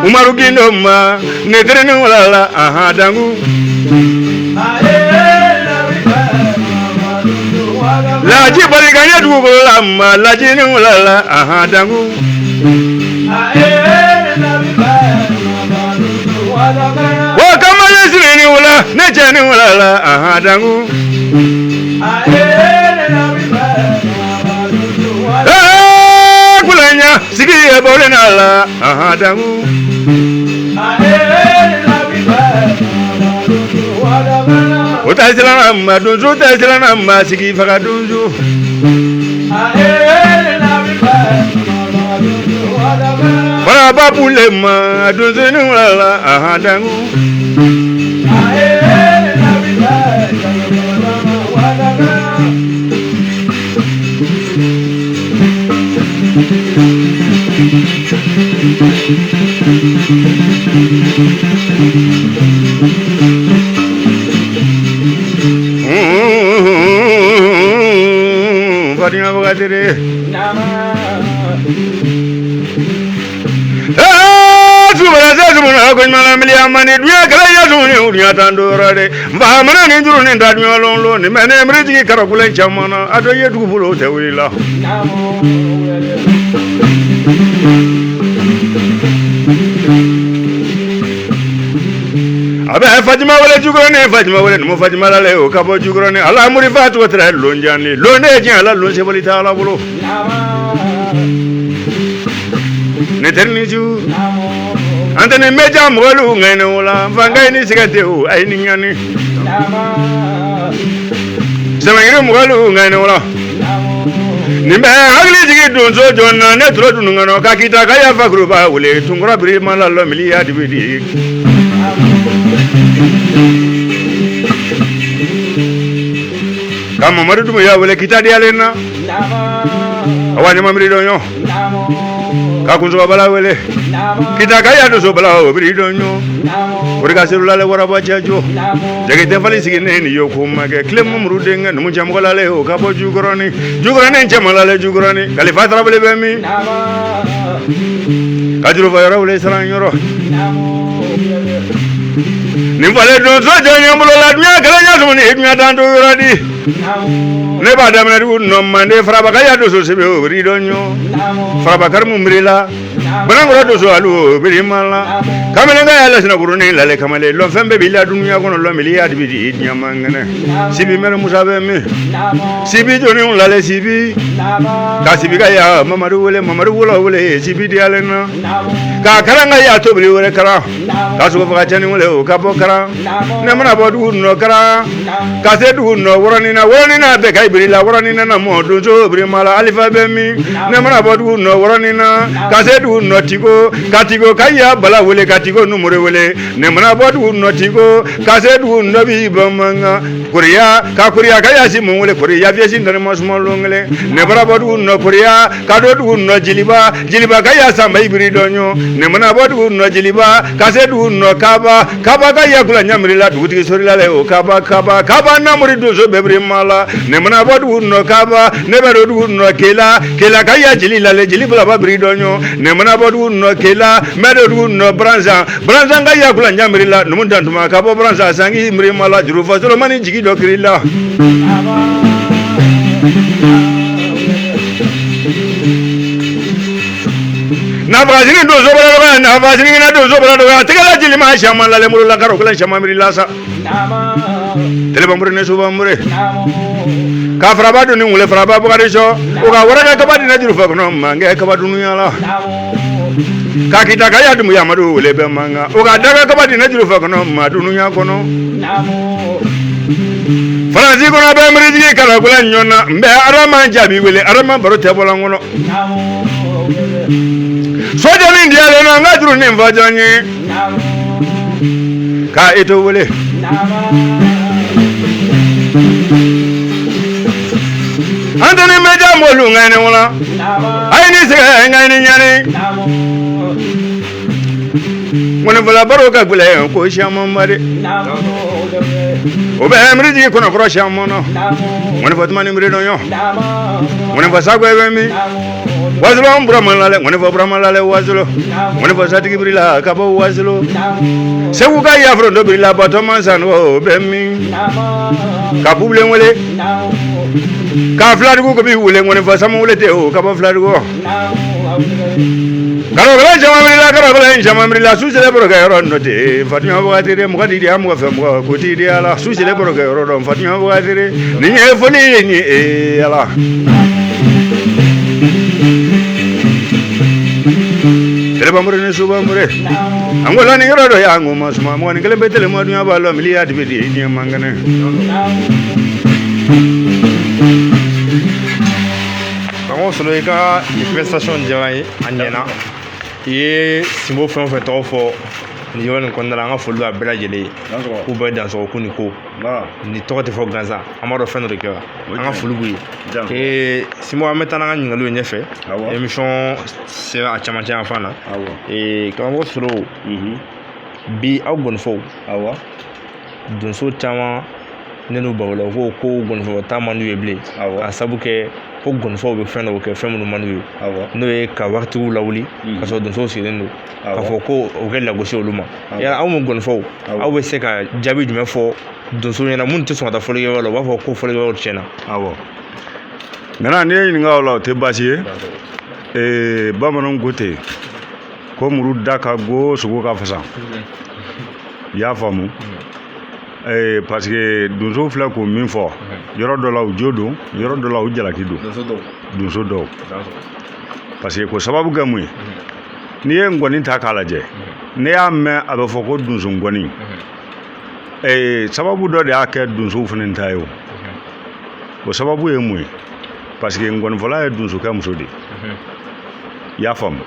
[SPEAKER 2] Umaru Gindo ma ne tere ni wula la. Aha dangu. Laji barika nye dugukolo la ma. Laji ni wula la. Aha dangu. Wo kamalen siri ni wula ne cɛ ni wula la. Aha dangu. Kulanya sigi ye bɔlen na la. Aha dangu. O ta siran ma donso tɛ siran ma sigi faga donso. Faraba bule ma donso ni wula la. Aha dangu. Fatima Bogatiri. Abe Fatima wale jugrani Fatima wale numu Fatima lale o kabo jugrani ala muri fatu tra lonjani londe jin ala lonse boli ta ala bolo ne terni ju antene meja molu ngene wala fanga ni sigate o ay ni ngani samangire molu ngene wala ni be hakili jigi donso jonna ne tro dunu ngano ka kita ka ya fakuru ba wole tungora biri malalo miliya dibidi kama Mamadu Dumbuya wele kita di alena awa ni mamiri donyo Ka kunsoba bala wele. Kita ka ya donso bala o biri dɔn ɲɔ. O de ka serulale waraba cɛjo. Jage tɛ fali sigi ne ni yo ko ma kɛ. Tile mamuru denkɛ numu cɛmɔgɔ lale o ka bɔ jukɔrɔni. Jukɔrɔni cɛmalale jukɔrɔni. Kalifa tarawele bɛ min? Ka jurufa yɔrɔ wele siran yɔrɔ. Nin falen donso jɔ ɲɛ bolo la duɲa kɛlɛ ɲɛ sumuni duɲa dan to yɔrɔ di. Ne b'a daminɛ dugu nɔ mande faraba ka ya donso sebe o biri dɔn ɲɔ. Faraba karimu mirila. Banankɔrɔ donso alu o biri ma la. Kamalen ka ya lasina buruni lale kamalen lɔn fɛn bɛɛ b'i la dunuya kɔnɔ lɔn mili ya dibi di diɲɛ man kɛnɛ. Sibi mɛrɛ musa bɛ min? Sibi joni lale sibi. Ka sibi ka ya mamadu wele mamadu wolo wele sibi diyalen na. Ka karan ka ya tobili wele karan. Ka sogo faga cɛni wele o ka bɔ karan. Ne mana bɔ dugu nɔ karan. Ka se dugu nɔ wɔrɔnin na wɔrɔnin na bɛɛ ka ibiri la wɔrɔnin na na mɔ donso ibiri ma la alifa bɛ min. Ne mana bɔ dugu nɔ wɔrɔnin na ka se dugu nɔ tiko ka tiko ka ya bala wele ka tiko numure wele. Ne mana bɔ dugu nɔ tiko ka se dugu nɔ bi bamangan koriya ka koriya ka ya si mun wele koriya fiyɛ si ntɔni ma suma lon kelen. Ne bara bɔ dugu nɔ koriya ka don dugu nɔ jeliba jeliba ka ya sanba ibiri dɔn ɲɔ. Ne mana bɔ dugu nɔ jeliba ka se dugu nɔ kaba kaba ka ya kula ɲamiri la dugutigi sori la le o kaba kaba kaba namuri donso bɛɛ biri ma la. Ne mana bɔ dugu nɔ kaba ne bɛ don dugu nɔ kela kela ka ya jeli la le jeli bulaba biri dɔn ɲɔ. Ne mana bɔ dugu nɔ kela n bɛ don dugu nɔ baranzan baranzan ka ya kula ɲamiri la numu dantuma ka bɔ baranzan sangi miiri ma la jurufa solomani jigi dɔ kiri la. Nafasini donso bala dɔgɔya nafasini na donso bala dɔgɔya tɛgɛla jeli ma siaman lale molo la karo kelen siaman miiri la sa. Telebamure ne subamure. Ka faraba doni wele faraba bugari sɔ o ka waraka kaba dina jurufa kɔnɔ mankɛ kaba dunuya la. Ka kita ka ya dumu yamadu wele bɛ mankan o ka daga kaba dina jurufa kɔnɔ ma dunuya kɔnɔ. Faransi kɔnɔ bɛ miiritigi kalakula ɲɔgɔn na n bɛ adama jaabi wele adama baro tɛ bɔla n kɔnɔ. Sojani diyalen na n ka juru ni n fa diya n ye. Ka eto wele. An tɛ ni mɛja mɔlu ŋani wala. A ye ni sɛgɛn ŋani ɲani. Ŋɔnifɔla baro ka gɛlɛn ko siaman ba de. O bɛ miiritigi kɔnɔkɔrɔ siaman na. Ŋɔnifɔ tuma ni miiri dɔn ɲɔ. Ŋɔnifɔ sago bɛ min? Wazulo an burama lale ŋɔnifɔ burama lale wazulo. Ŋɔnifɔ satigi biri la ka bɔ wazulo. Segu ka yaforo dɔ biri la batɔman san o bɛ min? Ka bubilen wele. Ka filadugu ko bi wele ŋɔnifɔ samu wele tɛ o ka bɔ filadugu. Karɔkɛla caman wulila karɔkɛla caman wulila su selen baro kɛ yɔrɔ nɔ ten Fatima wagati de mɔgɔ ti di an mɔgɔ fɛ mɔgɔ ko ti di ala su selen baro kɛ yɔrɔ dɔn Fatima wagati de nin ye foli ye nin ye ala. Telebamure ni subamure. An ko la ni yɔrɔ dɔ y'an ko ma suma mɔgɔ ni kelen bɛ telema dunya b'a lɔ miliya dibi di diɲɛ man kɛnɛ.
[SPEAKER 1] Karamɔgɔ Solo i ka prestation diyara n ye a ɲɛna. I ye Sinbo fɛn o fɛn tɔgɔ fɔ nin yɔrɔ nin kɔnɔna la an ka foli b'a bɛɛ lajɛlen ye. K'u bɛɛ dansɔgɔ k'u ni ko. Nin tɔgɔ tɛ fɔ gansan an b'a dɔn fɛn dɔ de kɛra. An ka foli b'u ye. Sinbo an bɛ taa n'an ka ɲininkaliw ye ɲɛfɛ. Émission sera a camancɛ yan fan na. Karamɔgɔ Solo bi aw gɔnifɔw. Donso caman ne n'u barola u ko ko gɔnifɔ ta man d'u ye bilen. K'a sabu kɛ ko gɔnifɔw bɛ fɛn dɔw kɛ fɛn minnu man d'u ye. N'o ye ka waritigiw lawuli ka sɔrɔ donsow sigilen don. K'a fɔ ko o kɛ lagosi olu ma. Yala aw mun gɔnifɔw aw bɛ se ka jaabi jumɛn fɔ donsow ɲɛna minnu tɛ sɔn ka taa fɔlikɛyɔrɔ la u b'a fɔ ko fɔlikɛyɔrɔ tiɲɛna.
[SPEAKER 2] Awɔ. Maintenant n'i ye ɲininka o la o tɛ baasi ye. Bamananw ko ten ko muru da ka go sogo ka fasa. I y'a faamu? Parce que donso filɛ k'o min fɔ yɔrɔ dɔ la u jo don yɔrɔ dɔ la u jalaki don donso dɔw parce que ko sababu kɛ mun ye n'i ye ngɔni ta k'a lajɛ n'i y'a mɛn a bɛ fɔ ko donso ngɔni sababu dɔ de y'a kɛ donsow fana ta ye o o sababu ye mun ye parce que ngɔnifɔla ye donsokɛ muso de ye i y'a faamu.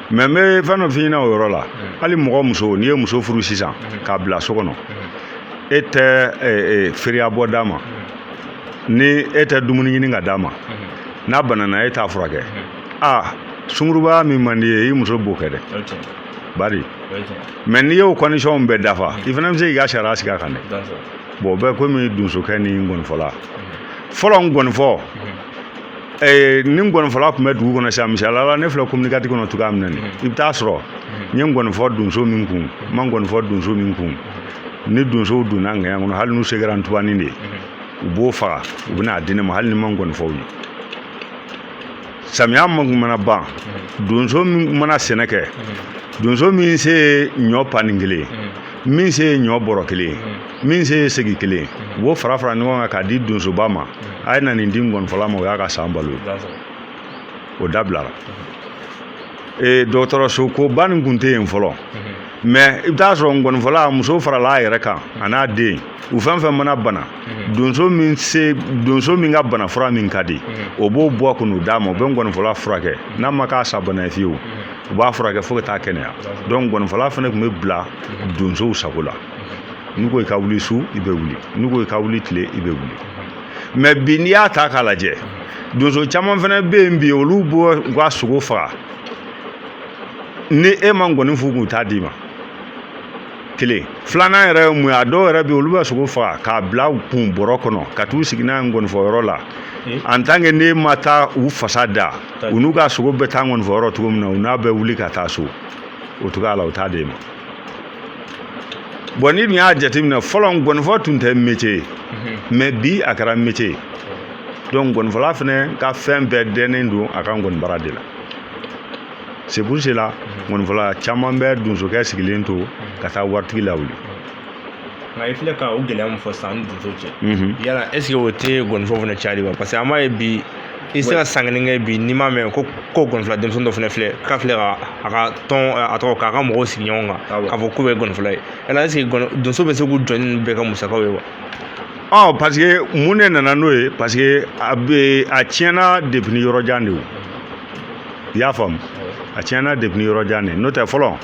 [SPEAKER 2] Mais n bɛ fɛn dɔ f'i ɲɛna o yɔrɔ la hali mɔgɔ muso n'i ye muso furu sisan k'a bila so kɔnɔ e tɛ feereya bɔ d'a ma ni e tɛ dumuni ɲini ka d'a ma n'a banana e t'a furakɛ. Aa Sungurubaya min man di ye, i muso b'o kɛ dɛ, bari mais n'i y'o condition bɛɛ dafa, i fana bɛ se k'i ka sariya sigi a kan dɛ. Bon, o bɛ komi donsokɛ ni ngɔnifɔla. Fɔlɔ ngɔnifɔ, ni ngɔnifɔla tun bɛ dugu kɔnɔ sisan, misaliya la, ne filɛ commune 4 kɔnɔ cogoya min na nin, i bɛ taa sɔrɔ n ye ngɔnifɔ donso min kun, n ma ngɔnifɔ donso min kun, ni donsow donna ŋɛɲɛ kɔnɔ, hali n'u segera ntubanin de ye, u b'o faga, u bɛna a di ne ma, hali ni ma ngɔnifɔw ye. Samiya mana ban, donso min mana sɛnɛ kɛ, donso min se ye ɲɔ panin kelen ye, min se ye ɲɔ bɔrɔ kelen ye, min se ye segi kelen ye, u b'o fara fara ɲɔgɔn kan k'a di donsoba ma. A ye na nin di ngɔnifɔla ma, o y'a ka san balo ye. O dabilara. Dɔgɔtɔrɔso koba nin kun tɛ yen fɔlɔ, mais i bɛ taa sɔrɔ ngɔnifɔla muso farala a yɛrɛ kan, a n'a den, u fɛn fɛn mana bana, donso min ka bana fura min ka di, o b'o bɔ k'o d'a ma, o bɛ ngɔnifɔla furakɛ. N'a ma k'a sa bana ye fiyewu, u b'a furakɛ fo ka taa kɛnɛya. Donc ngɔnifɔla fana tun bɛ bila donsow sago la. N'u ko i ka wuli su, i bɛ wuli. N'u ko i ka wuli tile, i bɛ wuli. Mais bi, n'i y'a ta k'a lajɛ, donso caman fana bɛ yen bi, olu b'u ka sogo faga, ni e ma ngɔni f'u k'u t'a d'i ma. Kelen filanan yɛrɛ ye mun ye? A dɔw yɛrɛ bɛ yen, olu bɛ sogo faga k'a bila u kun bɔrɔ kɔnɔ ka t'u sigi n'a ye ngɔnifɔyɔrɔ la. En tant que n'e ma taa u fasa da, u n'u ka sogo bɛ taa ngɔnifɔyɔrɔ cogo min na, u n'a bɛ wuli ka taa so o cogoya la, u t'a d'e ma. Bon, ni dun y'a jateminɛ, fɔlɔ ngɔnifɔ tun tɛ métier ye, mais bi a kɛra métier ye. Donc ngɔnifɔla fana ka fɛn bɛɛ dɛnnen don a ka ngɔnibara de la. C'est pour cela ngɔnifɔla caman bɛ donsokɛ sigilen to ka taa waritigi lawuli.
[SPEAKER 1] Nka i filɛ ka o gɛlɛya min fɔ sisan ni donso cɛ, yala est ce que o tɛ ngɔnifɔ fana cayali wa? Parce que an b'a ye bi, i se ka san kelen kɛ bi, n'i m'a mɛn ko ngɔnifɔla denmisɛnnin dɔ fana filɛ k'a filɛ ka a ka tɔn, a tɔgɔ, k'a ka mɔgɔw sigi ɲɔgɔn kan k'a fɔ k'u bɛ ngɔnifɔla ye. Yala est ce que donso bɛ se k'u jɔ ni ninnu bɛɛ ka musakaw ye wa?
[SPEAKER 2] Ɔ, parce que mun de nana n'o ye? Parce que a bɛ a tiɲɛna depuis ni yɔrɔ jan de o, i y'a faamu? A tiɲɛna depuis ni yɔrɔ jan de. N'o tɛ, fɔlɔ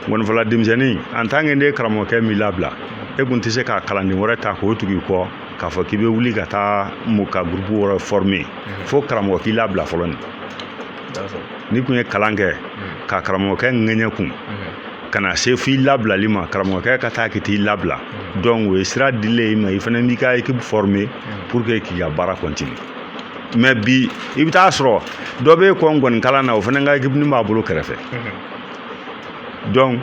[SPEAKER 2] ngɔnifɔla denmisɛnnin, en tant que ne karamɔgɔkɛ m'i labila, e kun tɛ se ka kalanden wɛrɛ ta k'o tugu i kɔ k'a fɔ k'i bɛ wuli ka taa ka groupe wɛrɛ former, fo karamɔgɔ k'i labila fɔlɔ. Nin n'i kun ye kalan kɛ ka karamɔgɔkɛ ŋɛɲɛ kun ka na se f'i labilali ma, karamɔgɔkɛ ka taa k'i t'i labila, donc o ye sira dilen i ma, i fana b'i ka équipe former pour que k'i ka baara continuer. Mais bi, i bɛ taa sɔrɔ dɔ bɛ kɔ ngɔni kalan na, o fana ka équipe b'a bolo kɛrɛfɛ. Donc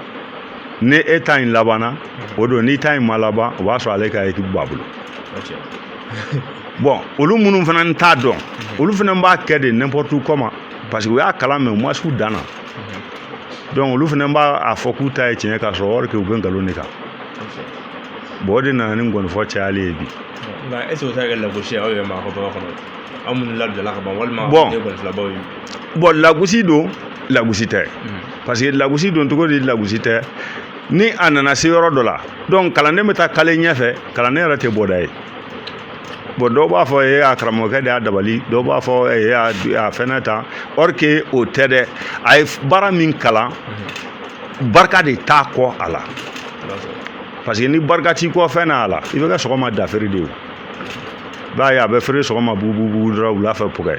[SPEAKER 2] ni e ta in labanna, o don, n'i ta in ma laban, o b'a sɔrɔ ale ka équipe b'a bolo. Bon, olu minnu fana t'a dɔn, olu fana b'a kɛ de n'importe comment, parce que u y'a kalan, mais u ma s'u dan na. Donc olu fana b'a a fɔ k'u ta ye tiɲɛ, k'a sɔrɔ or que u bɛ nkalon de kan. Bon, o de nana ni ngɔnifɔ cayali ye bi.
[SPEAKER 1] Nka est ce que o tɛ kɛ lagosi ye aw yɛrɛ ma aw ka baga kɔnɔ, aw minnu labilala ka ban, walima
[SPEAKER 2] Bon.
[SPEAKER 1] aw ye ngɔnifɔlabaw ye?
[SPEAKER 2] Bon, lagosi don, lagosi tɛ, parce que lagosi don cogo di? Lagosi tɛ. Ni a nana se yɔrɔ dɔ la, donc kalanden bɛ taa kale ɲɛfɛ, kalanden yɛrɛ tɛ bɔda ye. Bon, dɔw b'a fɔ e y'a karamɔgɔkɛ de y'a dabali, dɔw b'a fɔ e y'a fɛnɛ tan, or que o tɛ dɛ. A ye baara min kalan, barika de t'a kɔ a la, parce que ni barika t'i kɔ fɛn na a la, i bɛ kɛ sɔgɔma dafere de ye. O i b'a ye, a bɛ feere sɔgɔma bugubugu dɔrɔn, wula fɛ pɔgɛ.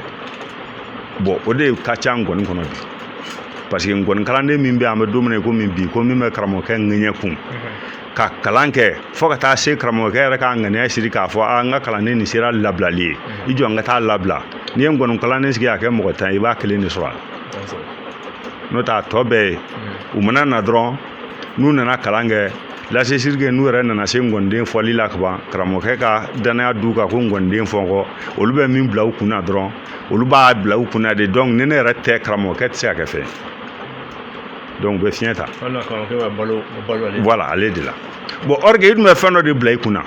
[SPEAKER 2] Bon, o de ka ca ngɔni kɔnɔ bi, parce que ngɔni kalanden min bɛ, an bɛ don min na i komi bi, ko min bɛ karamɔgɔkɛ ŋɛɲɛ kun ka kalan kɛ fo ka taa se karamɔgɔkɛ yɛrɛ k'a ŋaniya siri k'a fɔ a n ka kalanden nin sera labilali ye, i jɔ n ka taa labila. N'i ye ngɔni kalanden sigi k'a kɛ mɔgɔ 10 ye, i b'a kelen de sɔrɔ a la. N'o tɛ, a tɔ bɛɛ ye u mana na dɔrɔn, n'u nana kalan kɛ lasesirike, n'u yɛrɛ nana se ngɔniden fɔli la kaban, karamɔgɔkɛ ka danaya d'u kan ko ngɔniden fɔ n kɔ, olu bɛ min bila u kunna dɔrɔn, olu b'a bila u kunna de. Donc ni ne yɛrɛ tɛ, karamɔgɔkɛ tɛ se ka kɛ fɛn. Donc u bɛ fiɲɛ ta.
[SPEAKER 1] Walima karamɔgɔkɛ bɛ balo balo ale.
[SPEAKER 2] Voilà, ale de la. Bon, or que i tun bɛ fɛn dɔ de bila i kunna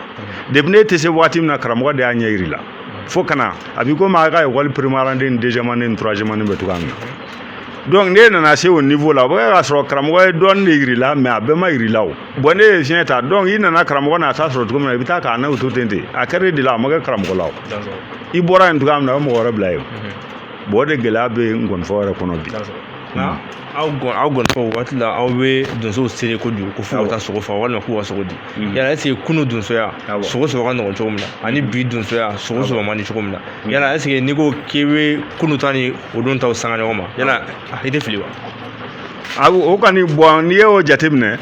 [SPEAKER 2] depuis ne tɛ se waati min na, karamɔgɔ de y'a ɲɛ yir'i la fo ka na a b'i komi a ka école première année ni deuxième année ni troisième année bɛ cogoya min na. Donc n'e nana se o niveau la, o bɛ kɛ k'a sɔrɔ karamɔgɔ ye dɔɔnin de yir'i la, mais a bɛɛ ma yir'i la. O bon, ne ye fiɲɛ ta, donc i nana karamɔgɔ n'a ta sɔrɔ cogo min na, i bɛ taa k'a n'o to ten ten. A kɛra e de la, a ma kɛ karamɔgɔ la. O i bɔra yen cogoya min na, o bɛ mɔgɔ wɛrɛ bila yen. Bon, o de gɛlɛya bɛ ngɔnifɔ yɛrɛ kɔnɔ bi.
[SPEAKER 1] Nka aw gɔnifɔ waati la, aw bɛ donsow sere kojugu ko f'u ka taa sogo faga walima k'u ka sogo di. Yala est ce que kunu donsoya sogo sɔrɔ ka nɔgɔn cogo min na, ani bi donsoya sogo sɔrɔ man di cogo min na, yala est ce que n'i ko k'i bɛ kunu ta ni o don taw sanga ɲɔgɔn ma, yala i tɛ fili wa?
[SPEAKER 2] O kɔni, bon, n'i y'o jateminɛ,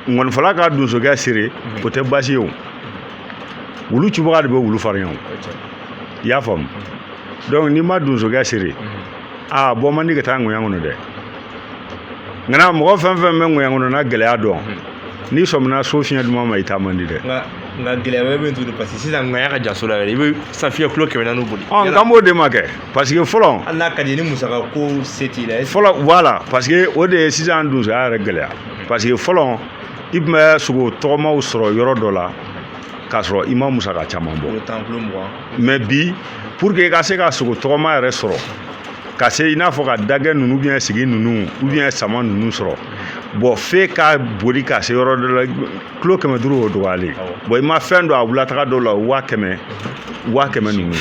[SPEAKER 2] ŋɔnifɔla ka donsokɛ sere, o tɛ baasi ye. O wulu cibaga de bɛ wulu farinya o, i y'a faamu? Donc n'i ma donsokɛ sere, aa, bɔ man di ka taa ŋɔya kɔnɔ dɛ. Nka mɔgɔ fɛn fɛn bɛ ŋɔya kɔnɔ n'a gɛlɛya dɔn, n'i sɔmina so fiɲɛ duman ma, i taa man di dɛ.
[SPEAKER 1] Nka gɛlɛya wɛrɛ bɛ yen tuguni, parce que sisan ŋɔya ka jan so la yɛrɛ, i bɛ safiya kilo 400 boli.
[SPEAKER 2] Ɔ, nka b'o de ma kɛ, parce que fɔlɔ
[SPEAKER 1] Hali n'a ka di, ni musaka ko se t'i la.
[SPEAKER 2] Fɔlɔ, voilà, parce que o de ye sisan donsoya yɛrɛ gɛlɛya, parce que fɔlɔ i tun bɛ sogo tɔgɔmaw sɔrɔ yɔrɔ dɔ la k'a sɔrɔ i ma musaka caman bɔ.
[SPEAKER 1] Kilo 10, kilo 20.
[SPEAKER 2] Mais bi, pour que i ka se ka sogo tɔgɔma yɛrɛ sɔrɔ, ka se i n'a fɔ ka dagɛ ninnu, ou bien sigi ninnu, ou bien sama ninnu sɔrɔ, bon, f'e ka boli ka se yɔrɔ dɔ la, kilo 500 o dɔgɔyalen. Bon, i ma fɛn dɔn, a wulataga dɔw la, 100 000, 100 000 ninnu.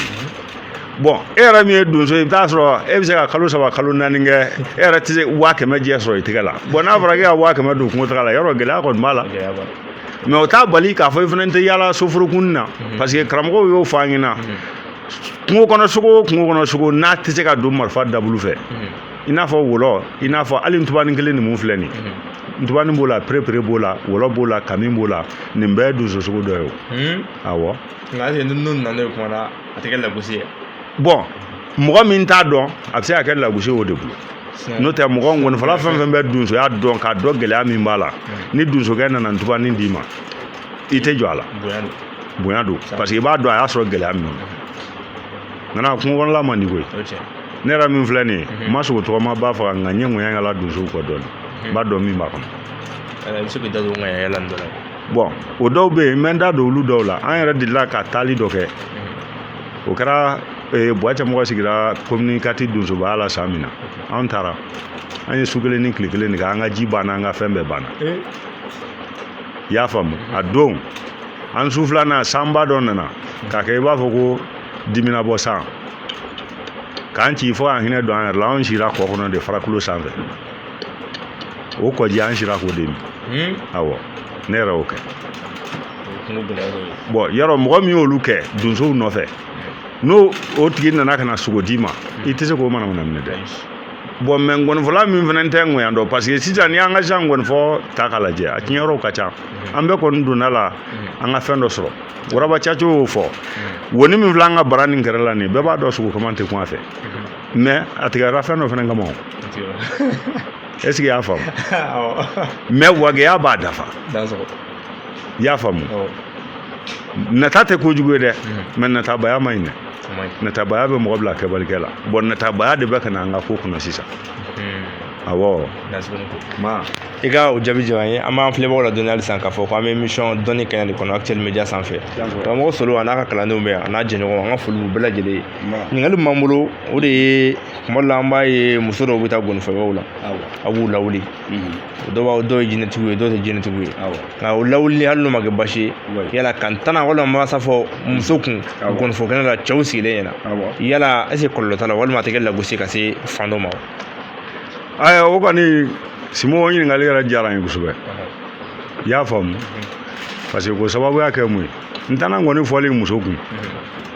[SPEAKER 2] Bon, e yɛrɛ min ye donso ye, i bɛ taa sɔrɔ e bɛ se ka kalo 3, kalo 4 kɛ, e yɛrɛ tɛ se 100 000 jɛ sɔrɔ i tɛgɛ la. Bon, n'a fɔra k'e ka 100 000 don kungo taga la, yɔrɔ gɛlɛya kɔni b'a la. Mais o t'a bali k'a fɔ i fana tɛ yaala soforokun na, parce que karamɔgɔw y'o fɔ an ɲɛna: kungo kɔnɔ sogo o kungo kɔnɔ sogo, n'a tɛ se ka don marifa dabulu fɛ, i n'a fɔ wɔlɔ, i n'a fɔ hali ntubanin kelen nin mun filɛ nin ye, ntubanin b'o la, perepere b'o la, wɔlɔ b'o la, kami b'o la, nin bɛɛ ye donso sogo dɔ ye o. Awɔ.
[SPEAKER 1] Nka est-ce que n'o nana n'o ye kuma la, a tɛ kɛ lagosi ye?
[SPEAKER 2] Bon, mɔgɔ min t'a dɔn, a bɛ se ka kɛ lagosi o de bolo. N'o tɛ, mɔgɔ ŋɔnifɔla fɛn fɛn bɛ donsoya dɔn, k'a dɔn gɛlɛya min b'a la, ni donsokɛ nana ntubanin d'i ma, i tɛ jɔ a la.
[SPEAKER 1] Bonya don.
[SPEAKER 2] Bonya don, parce que i b'a dɔn a y'a sɔrɔ gɛlɛya min kɔnɔ. Nka kungo kɔnɔla man di koyi. Ne yɛrɛ min filɛ nin ye, n ma sogo tɔgɔma ba faga, nka n ye ŋɔɲɛ yala donsow kɔ dɔɔnin, n b'a dɔn min b'a kɔnɔ.
[SPEAKER 1] I bɛ se k'i da don ŋɔɲɛ yala nin dɔ la?
[SPEAKER 2] Bon, o dɔw bɛ yen, n bɛ n da don olu dɔw la. An yɛrɛ delila ka taali dɔ kɛ, o kɛra Buwacɛ sigira commune 4 donsobaya la san min na. An taara, an ye su kelen ni tile kelen de kɛ, an ka ji banna, an ka fɛn bɛɛ banna, i y'a faamu? A don, an su filanan, sanba dɔ nana k'a kɛ i b'a fɔ ko diminabɔ san k'an ci fo k'an hinɛ don an yɛrɛ la. Anw sira kɔ kɔnɔ de, farakolo sanfɛ, o kɔji, an sira k'o de min. Awɔ, ne yɛrɛ y'o kɛ. Bon, yarɔ, mɔgɔ min y'olu kɛ donsow nɔfɛ, n'o o tigi nana ka na sogo d'i ma, i tɛ se k'o manamana minɛ dɛ. Bon, mais ngɔnifɔla min fana tɛ ŋɔyan dɔn, parce que sisan n'i y'an ka sisan ngɔnifɔ ta k'a lajɛ, a tiɲɛyɔrɔw ka ca. An bɛɛ kɔni donna la, an ka fɛn dɔ sɔrɔ. Waraba caco y'o fɔ, woni min filɛ an ka bara nin kɛrɛ la nin, bɛɛ b'a dɔn sogo kaman tɛ kun a fɛ, mais a tigɛra fɛn dɔ fana kama o. Est ce que i y'a faamu? Mais wageya b'a dafa, i y'a faamu? Nata tɛ kojugu ye dɛ, mais natabaya man ɲi dɛ. Natabaya bɛ mɔgɔ bila kɛbalikɛ la. Bon, natabaya de bɛ ka na an ka ko kɔnɔ sisan. Awɔ.
[SPEAKER 1] Ma i ka o jaabi diyara n ye. An b'an filɛbagaw la dɔnni halisa k'a fɔ ko an bɛ émission dɔnni kɛnɛ de kɔnɔ, Actuel Media sanfɛ. Karamɔgɔ Solo a n'a ka kalandenw bɛ yan, a n'a jɛɲɔgɔnw, an ka foli b'u bɛɛ lajɛlen ye. Ɲininkali min b'an bolo, o de ye, kuma dɔ la an b'a ye muso dɔw bɛ taa gɔnifɔyɔrɔw la, aw b'u lawuli. Dɔw b'a, dɔw ye jinɛtigiw ye, dɔw tɛ jinɛtigiw ye. Nka o lawuli, hali n'o ma kɛ baasi ye, yala ka n tana walima masa fɔ muso kun gɔnifɔ kɛnɛ la cɛw sigilen ɲɛna, yala est ce que kɔlɔlɔ t'a la, walima a tɛ kɛ lagosi ka se fan dɔ ma wa?
[SPEAKER 2] Ayiwa, o kɔni, Simo, o ɲininkali yɛrɛ diyara n ye kosɛbɛ, i y'a faamu? Parce que ko sababuya kɛ mun ye, n tana kɔni fɔli muso kun,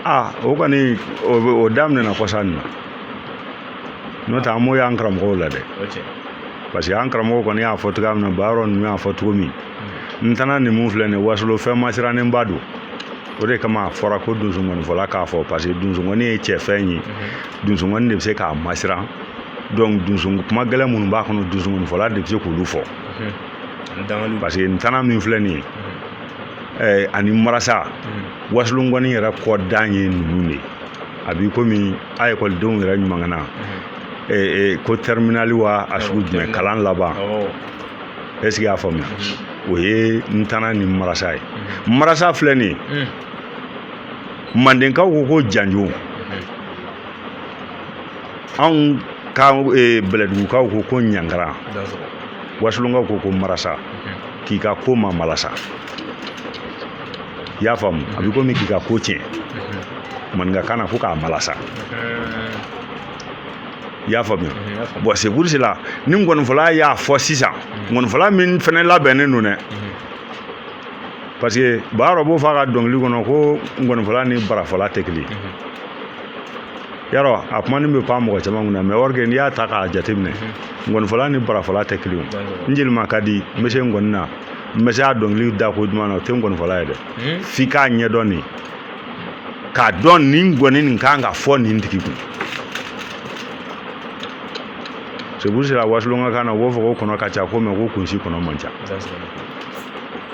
[SPEAKER 2] aa, o kɔni o daminɛna kɔsa nin na. N'o tɛ, an m'o y'an karamɔgɔw la dɛ, parce que an karamɔgɔw kɔni y'a fɔ cogoya min na, bayɔrɔ ninnu y'a fɔ cogo min, n tana nin mun filɛ nin ye, wasolo fɛn masirannenba don. O de kama a fɔra ko donsongɔnifɔla k'a fɔ, parce que donsongɔni ye cɛfɛn ye, donsongɔni de bɛ se k'a masiran. Donc donson kuma gɛlɛn minnu b'a kɔnɔ, donsongɔnifɔla de bɛ se k'olu fɔ, parce que n tana min filɛ nin ye, ani marasa wasolongɔni yɛrɛ kɔ dan ye ninnu de ye. A b'i komi a ekɔlidenw yɛrɛ ɲuman na ko terminale wa, a sugu jumɛn, kalan laban. Est ce que i y'a faamuya? O ye n tana ni marasa ye. Marasa filɛ nin ye, mandenkaw ko ko janjo, anw ka bɛlɛdugukaw ko ko ɲangara, wasolonkaw ko ko marasa, k'i ka ko ma malasa, i y'a faamu? A bɛ komi k'i ka ko tiɲɛ, maninkakan na ko k'a malasa. I y'a faamuya? Bon, c'est pour cela ni ngɔnifɔla y'a fɔ sisan, ngɔnifɔla min fɛnɛ labɛnnen don dɛ, parce que Bayɔrɔ b'o fɔ a ka dɔnkili kɔnɔ ko ngɔnifɔla ni barafɔla tɛ kelen ye. Yarɔ, a kuma nin bɛ pan mɔgɔ caman kunna, mais or que n'i y'a ta k'a jateminɛ, ngɔnifɔla ni barafɔla tɛ kelen ye. N jelima ka di, n bɛ se ngɔni na, n bɛ se a dɔnkili da ko duman na, o tɛ ngɔnifɔla ye dɛ. F'i k'a ɲɛdɔn de, k'a dɔn nin ngɔni nin kan ka fɔ nin tigi kun. C'est pour cela Wasolon ka kan na, u b'o fɔ ko kɔnɔ ka ca ko, mais ko kunsi kɔnɔ man ca.